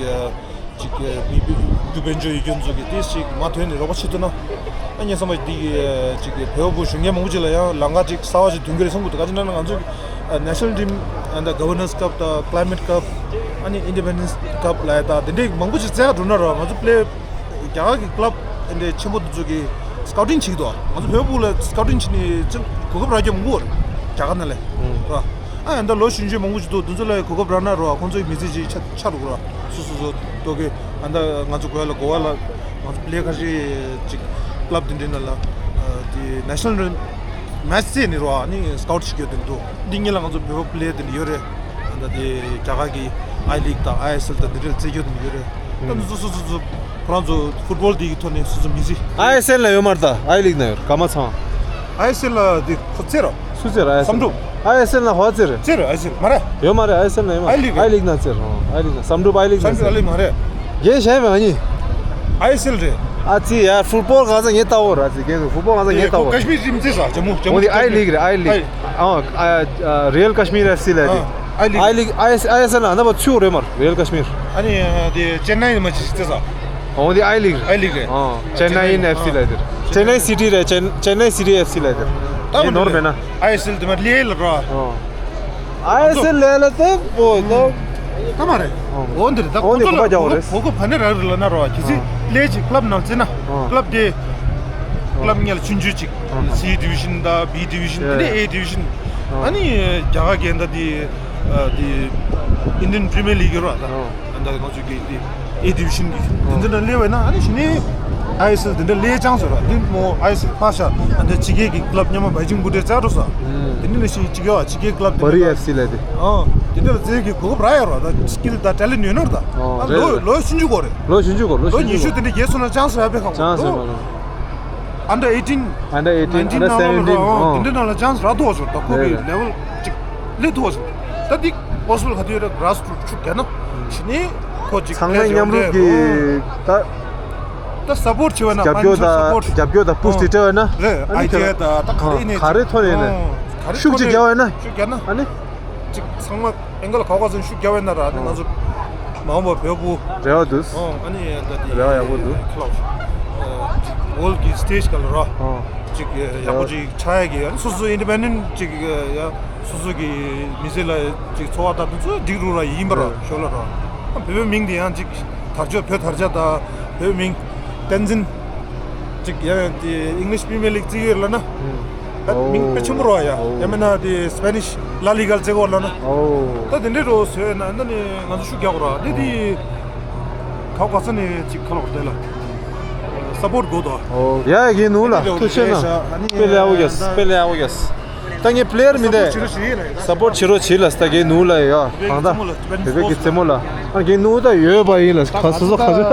ཅིག་མི་རྒྱུ་དཔལ་འབྱོར་ཡོད་མཁན་ཚོ་གིས་ཏིས་ཅིག་མ་ཐོན་ནས་རོགས་པ་བྱེད་ཐུབ་ན། ཨ་ངས་བསམ་པ་འདི་ཅིག་བོད་པ་བུ་གཞོན་སྐྱེས་མང་པོ་ཅིག་ལ་ཡང་ལམ་ཁ་ཅིག་གསར་པ་ཅིག་ཐོན་གྱི་རེད་བསམ་གྱི་འདུག་ག་ཅི་ན་ང་ཚོ་ནེ་ཤ་ནལ་ཊིམ་ཨ་ད་ག་ཝར་ནན་སི་ཀབ་དང་ཀ་ལའི་མེཊ་ཀབ་ཨ་ནི་ཨིན་ཌི་པེན་ཌེན་སི་ཀབ་ལབ་ཡ་ད་དེ་འདྲའི་མང་པོ་ཅིག་རྩེ་ག་འགྲོ་ན་རོགས་ང་ཚོ་པེ་ལེ་རྒྱ་གར་གྱི་ཀླབ་དེ་འདྲའི་ཆེན་པོ་དེ་ཚོ་གིས་སི་ཀའུ་ཊིང་བྱེད་ཀྱི་འདུག་ང་ཚོ་བོད་པ་ལ་སི་ཀའུ་ཊིང་བྱེད་ནས་ཅིག་གོ་སྐབས་རག་རྒྱུ་མང་པོ་ཡོད་རེད། རྒྱ་གར་ནང་ལ་རོ། ཨ་ཡང་ད་ལོ་གཞོན་གཞོན་མང་པོ་ཞིག་འདུག་དེ་ཚོ་ལ་གོ་སྐབས་རག་ན་རོ་ཁོང་ཚོའི་མི་ཚེ་ཅིག་ཆགས་ཆགས་འགྲོ་གི་ར། སོ་སོ་སོ་ཏོ་གི་ཨ་ད་ང་ཚོ་གོ་ཡ་ལ་གོ་བ་ལ་ང་ཚོ་པེ་ལེ་ཁ་ཤས་ཅིག་ཀླབ་དེ་འདྲའི་ནང་ལ་དེ་ནེ་ཤ་ནལ་མེ་ཆི་རྩེ་ནས་རོ་ཨ་ནི་སི་ཀའུ་ཊི་བྱེད་རྒྱུ་དེ་འདུག་འདི་གཉིས་ལ་ང་ཚོ་བོད་པ་པེ་ལེ་ཡར་དེ་འདྲ་ཡོད་རེད། ཨ་ད་དེ་རྒྱ་གར་གྱི་ཨའི་ལིག་དང་ཨའི་ཨེས་ཨེལ་དང་དེ་འདྲ་ལ་རྩེ་རྒྱུ་དེ་འདྲ་ཡོད་རེད། ད་ང་ཚོ་སོ་སོ་སོ་སོ་ཁོ་རང་ཚོ་ཕུཊ་བོལ་འདི་གི་ཐོག་ནས་སོ་སོ་མི་ཚེ། ཨའི་ཨེས་ཨེལ་ལ་ཡོད་མ་རེད་ད། ཨའི་ལིག་ན་ཡོད་ག་མ་ཚང་། ཨའི་ཨེས་ཨེལ་ལ་འདི་ཁོ་རྩེ་ར། སུ་རྩེ་ར་ཨའི་ཨེས་ཨེལ། བསམ་གྲུབ། ཨའི་ཨེས་ཨེལ་ན་ཧོ་རྩེ་རེད། རྩེ་ར་ཨའི་ཨེས་ཨེལ་མ་རེད། ཡོད་མ་རེད་ཨའི་ཨེས་ཨེལ་ན་ཡོད་མ་རེད། ཨའི་ལིག་ན་རྩེ་ར། ཨའི་ལིག་ན་བསམ་གྲུབ་ཨའི་ལིག་ན་བསམ་གྲུབ་ཨའི་ལིག་མ་རེད། རྒན་གཞན་མེད་ཨ་ནི། ཨའི་ཨེས་ཨེལ་རེད། ཨ་ཙི་ཡ་ཕུཊ་བོལ་གང་ཟག་ངས་ལྟ་བོ་ར་ཙི་རྒན་ཚོ་ཕུཊ་བོལ་གང་ཟག་ངས་ལྟ་བོ་ར། ཀ་ཤི་མིར་ཊིམ་རྩེ་ས་ཇམ་མུ་ཇམ་མུ། འོ་འདི་ཨའི་ལིག་རེད་ཨའི་ལིག་ཨའི། ཨ་རི་ཡལ་ཀ་ཤི་མིར་ཨེཕ་སི་ལ་དེ། ཨ་ཨའི་ལིག་ཨའི་ཨའི་ཨེས་ཨེལ་ན་ཨ་ན་པ་ཚུགས་རེད་མར་རི་ཡལ་ཀ་ཤི་མིར། ཨ་ནི་དེ་ཅེན་ནའི་མ་ཅིག་རྩེ་ས། འོ་འདི་ཨའི་ལིག་རེད། ཨའི་ལིག་རེད། ཨ་ཅེན་ནའི་ཨེཕ་སི་ལ་དེ། ཅེན་ནའི་སི་ཊི་རེད། ཅེན་ཅེན་ནའི་སི་ཊི་ཨེཕ་སི་ལ་དེ། ད་དེ་ནོར་མེད་ན། ཨའི་ཨེས་ཨེལ་དེ་མ་ལེ་ལ་ར། ཨ། ཨའི་ཨེས་ཨེལ་ལ་ལ་དེ་ཨོ་ད། ད་མ་རེད། ཨོ་འདི་རེད་ད། ཨོ་འདི་ཁོ་ཚོ་གོ་པ་རྒྱག་རེད། གོ་སྐབས་ག་ནས་རག་རེད་ལབ་ན་རོ་ཁྱེད་ཚོས་ལས་ཅིག་ཀླབ་ནང་རྩེ་ན་ཀླབ་དེ་ཀླབ་ངེད་ལ་ཆུང་ཆུང་ཅིག་སི་ཌི་བི་ཤན་དང་བི་ཌི་བི་ཤན་དེ་ནས་ཨེ་ཌི་བི་ཤན། ཨ་ནི་རྒྱ་གར་གྱི་ད་དེ་དེ་ཨིན་ཌི་ཡན་པི་རི་མི་ཡར་ལིག་ཡོད་ར་ད། ཨ་ད་ང་ཚོ་གི་དེ། ཨེ་ཌི་བི་ཤན་གྱི་དེ་འདྲ་ན་སླེབས་པ་ན་ཨ་ནི་གཞི་ནས་ཨའི་ཨེས་ཨེལ་དེ་འདྲ་སླེབས་ཅང་ཟེར་བ་འདི་མོ་ཨའི་ཨེས་ཨེལ་ཕར་ཤ་ཨ་འདྲ་ཕྱི་རྒྱལ་གྱི་ཀླབ་སྔོན་མ་བའི་ཅིང་བུ་ཏྲེ་རྩ་འགྲོ་ས། དེ་འདྲ་ནས་ཤི་ཕྱི་རྒྱལ་བ་ཕྱི་རྒྱལ་ཀླབ་དེ་བ་རི་འདྲ་ཨེཕ་སི་ལབ་དེ། ཨ་དེ་འདྲ་ལ་རྩེ་གི་གོ་སྐབས་རག་ཡོད་ར་ད་སི་ཀིལ་དང་ཊེ་ལེན་ཡོད་ན་ར་ད། ཨ་རེད་ལོ་རེད། ལོ་ཆུང་ཆུང་གོ་རེད། ལོ་ཆུང་ཆུང་གོ་ལོ་ལོ་ཆུང་ཉི་ཤུ་ཆུང་དེ་འདྲ་རྒྱལ་སོང་ན་ཅང་ཟེར་བ་པའི་ཁ་ཅང་ཟེར་མ་ལོ། ཨན་ཌར་ཨེ་ཊིན། ཨན་ཌར་ཨེ་ཊིན། ནའིན་ཊིན་ཨན་ཌར་ནང་ལ་སེ་བེན་ཊིན་ཨོ་དེ་འདྲ་ནང་ལ་ཅང་ཟེར་རག་ཐུབ་པ་བྱུང་ད་ཁོ་གི་རེད་རེད། ལེ་ཝལ་ཅིག་ལེགས་ཐུབ་པ་བྱུང་། ད་འདི་ཨོ་སི་ཝེལ་ག་དུས་རེད་གྷ་ར་སི་རུ་ཊི་ཆུ་ག་ན་ཞི་ནས་ཁོ་ཅིག་ཚང་མས་མཉམ་རུབ་ཀྱི་ད་ ད་སཔོར་ཊི་བྱེད་པ་ན་རྒྱབ་སྐྱོར་དང་སྤོར་ཊི་རྒྱབ་སྐྱོར་དང་པུཤ་དེ་སྤྲད་པ་ན་རེད། ཨ་ནི་ཨའི་ཌི་ཡ་ཁྱོད་དང་ད་ག་རེ་ཡིན་ནའི་ག་རེ་ཐོན་ནས་ཡིན་ནའི་ཨོ་ག་རེ་ཤུགས་ཅིག་ཐོན་རྒྱག་པ་ཡིན་ན། ཤུགས་རྒྱག་ན་ཨ་ནི་ཅིག་ཚང་མ་ཨེང་གལ་ག་བ་ཚོ་ཤུགས་རྒྱག་པ་ཡིན་ན་ར། ཨ་ནི་ང་ཚོ་མ་འོངས་པ་བོད་པོ་རེ་བ་འདུག་ཨོ་ཨ་ནི་ད་དེ་རེ་བ་ཡག་པོ་འདུག་ཁ་ལག་ཝོལ་གི་སི་ཊེཇ་སྒང་ལ་ར་ཨོ་ཅིག་ཡག་པོ་ཅིག་ཆགས་ཡ་གི། ཨ་ནི་སོ་སོ་ཨིན་ཌི་པེན་ཌེན་ཊི་ཅིག་ཡ་སོ་སོ་གི་མི་ཚེ་ལ་ཅིག་འཚོ་བ་ད་དུང་ཚོ་འགྲིག་རུ་ར་ཡིན་པ་ར་ཞོར་ལ་ར། ཨ་བོད་པའི་མིང་དེ་ཡང་ཅིག་དར་ལྕོག་བོད་དར་ལྕོག་དང་བོད་མིང་བསྟན་འཛིན་ཅིག་ཡང་དེ་ཨིང་ལིཤ་པི་རི་མི་ཡར་ལིག་བརྩི་གི་ཡོད་ལབ་ན། ད་མིང་དཔེ་ཆེན་པོ་རོ་ཡ། ཨོ། ཡང་མིན་ན་དེ་སི་པེ་ནིཤ་ལ་ལི་ག་བརྩི་གོ་ལབ་ན། ཨོ། ད་དེ་འདྲའི་རོ་བཟོས་ན་འདི་ནི་ང་ཚོ་ཤུགས་རྒྱག་གོ་ར། འདི་དེ་ག་ག་ས་ནས་ཅིག་ཁ་ལོག་དེ་ལ་སཔོར་ཊི་དགོས་དོ། ཨོ། ཡ་རྒན་ནུ་ལ་ཐུགས་རྗེ་ཆེ་གནང་། དཔེ་ལས་ཨོ་གེ་སི་དཔེ་ལས་ཨོ་གེ་སི། ད་ངས་པི་ལེ་ཡར་མིན་ཏེ་སཔོར་ཊི་བྱེད་རོགས་བྱེད་ལ། ད་རྒན་ནུ་ལ་ཡ་གང་ད་བོད་པའི་གི་རྩེད་མོ་ལ། ཨ་རྒན་ནུ་ད་ཡོད་པ་ཡིན་ལ། ག་སོ་སོ་ག་སོ་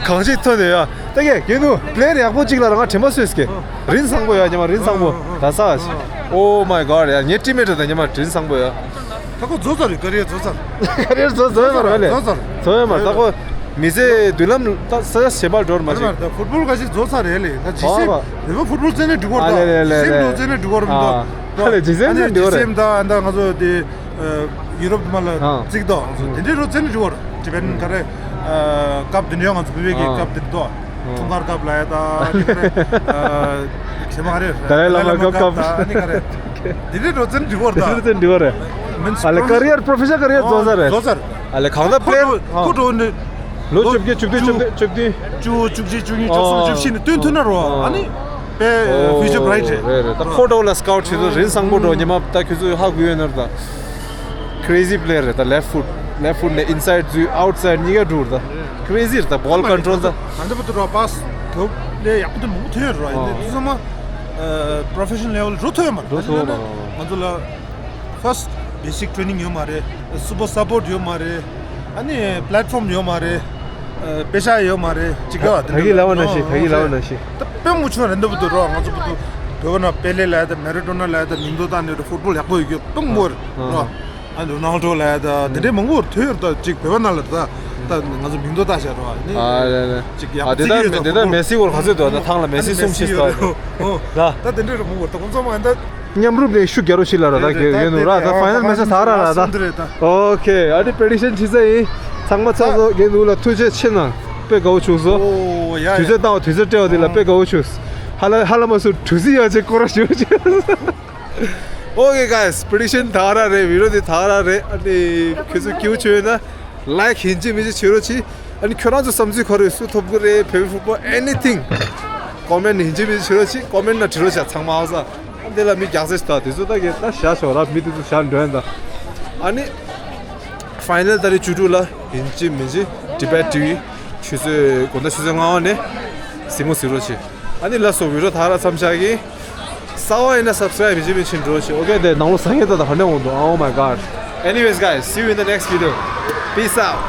གང་ཞིག་ཐོན་ནས་ཡ། ད་གེ་རྒན་ནུ་པི་ལེ་ཡར་ཡག་པོ་གཅིག་ལ་རང་ང་དྲན་པ་གསོས་ཀྱི། རིན་བཟང་པོ་ཡ། ཉི་མ་རིན་བཟང་པོ་ད་ས། Oh my god ཡ། ངའི་ཊིམ་མེཊ་ད་ཉི་མ་རིན་བཟང་པོ་ཡ། ད་ཁོ་རྫོགས་ཚར་རེད། ཀ་རི་ཡར་རྫོགས་ཚར། ཀ་རི་ཡར་རྫོགས་རྫོགས་ཡོད་མ་རེད་ལེ། རྫོགས་ཚར། རྫོགས་ཡོད་མ་རེད། ད་ཁོ་མི་ཚེ་མདུན་ལམ་ད་ས་ཆ་ཞེ་པར་འགྲོ་མ་ཅིག་ད་ཕུཊ་བོལ་ག་ཞིག་རྫོགས་ཚར་རེད་ལེ། ད་ཇི་སྲིད་བོད་པ་ཕུཊ་བོལ་རྩེད་ནས་འགྲིག་གོ་ར། ཨ་ལེ་ལེ་ལེ་ལེ། ཇི་སྲིད་ཕུཊ་བོལ་རྩེད་ནས་འགྲིག་གོ་ར་མི་འདུག་ཨ་ལེ་ཇི་སྲིད་ནས་འགྲིག་གོ་རེད། ད་ང་ཚོ་དེ་ཡུ་རོབ་མ་ལ་ཨ་གཅིག་ཏོ་དེ་འདྲའི་རོ་རྩེད་ནས་འགྲིག་གོ་ར། ཇི་པན་ག་རེ་ཀབ་དེ་འདྲའི་ང་ཚོ་བོད་པའི་གི་ཨ་ཀབ་དེ་འདུག་འཁྲུངས་སྐར་ཀབ་ལ་ཡ་ད་ཨ་ནི་ག་རེ་ཞེ་མ་ག་རེ་ད་ལའི་བླ་མ་ཀབ་ཀབ་ད་ཨ་ནི་ག་རེ་དེ་འདྲའི་རོ་རྩེད་ནས་འགྲིག་གོ་ར། ད་དེ་འདྲའི་རོ་རྩེད་འགྲིག་གོ་རེད། མིན་ཨ་ལེ་ཀ་རི་ཡར་པོ་རོ་ཕེ་ཤ་ནལ་ཀ་རི་ཡར་རྫོགས་ཚར་རེད། རྫོགས་ཚར། ཨ་ལེ་གང་ལྟར་པི་ལེ་ཡར་ཁོ་འགྲོ་ནི་ལོ་བཅོ་བརྒྱད་བཅུ་བདུན་བཅོ་བརྒྱད་བཅུ་བདུན། བཅུ་བཅུ་གཅིག་བཅུ་གཉིས་བཅུ་གསུམ་བཅུ་བཞི་ནི་སྟོན་ཐུབ་ན་རོ། ཨ་ནི་དཔེ་ཕིའུ་ཅར་བྷ་རའིཊ་རེད། རེད་རེད། ད་ཁོ་འགྲོ་ལ་སི་ཀའུཊ་བྱེད་དུས་རིན་བཟང་པོ་འགྲོ། ཉི་མ་ད་ཁྱོད་ཚོས་ཧ་གོ་ཡོད་ན་རེད། ད་ཀི་རེ་ཟི་པི་ལེ་ཡར་རེད། ད་ལེཕ་ཕུཊ་ལེཕ་ཕུཊ་ནས་ཨིན་སའིཌ་ཚུར་ཨའུཊ་སའིཌ་གཉིས་ཀ་འགྲོ་རེད། ད་ཀི་རེ་ཟི་རེད། ད་བོལ་ཀོན་ཊོལ་ད་ད་འདི་བར་དུ་རོ་པཱས་དོ་ལས་ཡག་པོ་དེ་མང་པོ་ཐོན་ཡོད་རོ། ཨ་ནི་དེ་ཚང་མ་པོ་རོ་ཕེ་ཤ་ནལ་ལེ་ཝལ་འགྲོ་ཐུབ་ཡོད་མ་རེད། འགྲོ་ཐུབ་ཡོད་མ་རེད། ང་ཚོ་ལ་ཕར་སི་ཊི་བེ་སིག་ཊི་རེ་ནིང་ཡོད་མ་རེད། སུ་པར་སཔོརཊ་ཡོད་མ་རེད། ཨ་ནི་པི་ལེཊ་ཕོམ་ཡོད་མ་རེད། ཨ་པེ་ཤ་ཡོད་མ་རེད། ཅིག་ག་ད་གིན་ལབ་པ་ནང་བཞིན། ད་གིན་ལབ་པ་ནང་བཞིན། ད་དཔེ་མང་པོ་བྱུང་རེད། འདི་བར་དུ་རོ་ང་ཚོ་བར་དུ་བོད་པ་ན་པེ་ལེ་ལབ་ཡ་ད་མེ་ར་ཌོ་ན་ལབ་ཡ་ད་མིང་ཐོགས་བཏགས་ནས་རོ་ཕུཊ་བོལ་ཡག་པོ་ཡོད་རྒྱུ་དཔེ་མང་པོ་རེད་རོ། ཨ་རོ་ནལ་ཌོ་ལབ་ཡ་ད་དེ་འདྲའི་མང་པོ་ཐོན་ཡོད་རེད། ད་ཅིག་བོད་པ་ནང་ལ་ད་ད་ང་ཚོ་མིང་ཐོགས་བཏགས་བཞག་རོ། ཨ་ནི་ཨ་རེད་རེད། ཅིག་ཡག་ཨ་པོ་དེ་བརྩི་གི་ད་ཡོད་ད་དེ་ད་ཕུཊ་བོལ། མེ་སི་སྐོར་ག་ཚོད་འདུག་ད་ཐང་ལ་མེ་སི་གསུམ་བཞི་ཟེར་བ་རེད། ཨོ་ད་ད་དེ་འདྲའི་རེད་མང་པོ་ད་ཁོང་ཚོ་མ་ད། མཉམ་རུབ་ནས་ཤུགས་རྒྱག་རོགས་བྱེད་ལ་ར། ད་རེད་རེད། གེ་ཡོད་ནོ་ར། ད་ཕའི་ནལ་མེ་ཆ་ད་ར་ར་ད། འདི་རེད་ད། ཨོ་ཁེ། ཨ་ནི་པེ་རི་ཌིག་ཤན་བྱེད་ས་ཡིན། ཚང་མ་ཚང་ཚོ་གེ་ཡོད་ནོ་ལ་ཐུགས་རྗེ་ཆེ་གནང་། དཔེ་དགའ་བོ་བྱུང་སོང་། ཨོ་ཡ་ཡ། དུས་ཚོད་བཏང་བ་དུས་ཚོད་སྤྲད་པ་དེ་ལ་དཔེ་དགའ་བོ་བྱུང་། ཧ་ལ་ཧ་ལ་མ་སུ་གྲུ་སི་ཡ་ཆེ་སྐོར་ར་ཞུ་ཆེ། Okay guys, པེ་རི་ཌིག་ཤན་ད་ར་རེད། བི་ཌི་ཡོ་དེ་ད་ར་རེད། ཨ་ནི་ཁྱོད་ཚོ་སྐྱིད་པོ་བྱོས་ན། ལའིཀ་ཡིན་གཅིག་མིན་གཅིག་བྱེད་རོགས་གྱིས། ཨ་ནི་ཁྱོད་རང་ཚོ་བསམ་ཚུལ་ག་རེ། སུ་ཐོབ་ཀྱི་རེད། བོད་པའི་ཕུཊ་བོལ་ཨེ་ནི་ཐིང་། ཀོ་མེན་ཊི་ཡིན་གཅིག་མིན་གཅིག་བྱེད་རོགས་གྱིས། ཀོ་མེན་ཊི་ནང་བྲིས་རོགས་བྱ། ཚང་མ་ཧ་ས། ཨ་འདི་ལ་མི་རྒྱགས་ཚད་ད་དེ་ཚོ་ད་གེ་ད་བཞག་ཆོག་ར། མི་དེ་ཚོ་བཞག་འགྲོ་ཡིན་ད། ཨ་ནི་ཕའི་ནལ་ཏ་རིག་བཅུ་དྲུག་ལ་ཡིན་གཅིག་མིན་གཅིག་ཌི་བེཊ་ཊི་བི་ཆུ་ཚོད་དགོང་དག་ཆུ་ཚོད་ལྔ་པ་ནས་གཟིགས་མོ་གཟིགས་རོགས་གྱིས། ཨ་ནི་ལགས་སོ། བི་ཌི་ཡོ་ད་ར་མཚམས་བཞག་གི། གསར་པ་ཡིན་ན་སབ་སི་ཀ་རེབ་བྱེད་མི་ཕྱིན་འགྲོ་ཞིག Okay དེ་ནང་ལོ་ས་ངེ་ད་ད་ཧ་ནེ་འོང་འདུག Oh my god. Anyways guys, see you in the next video. Peace out.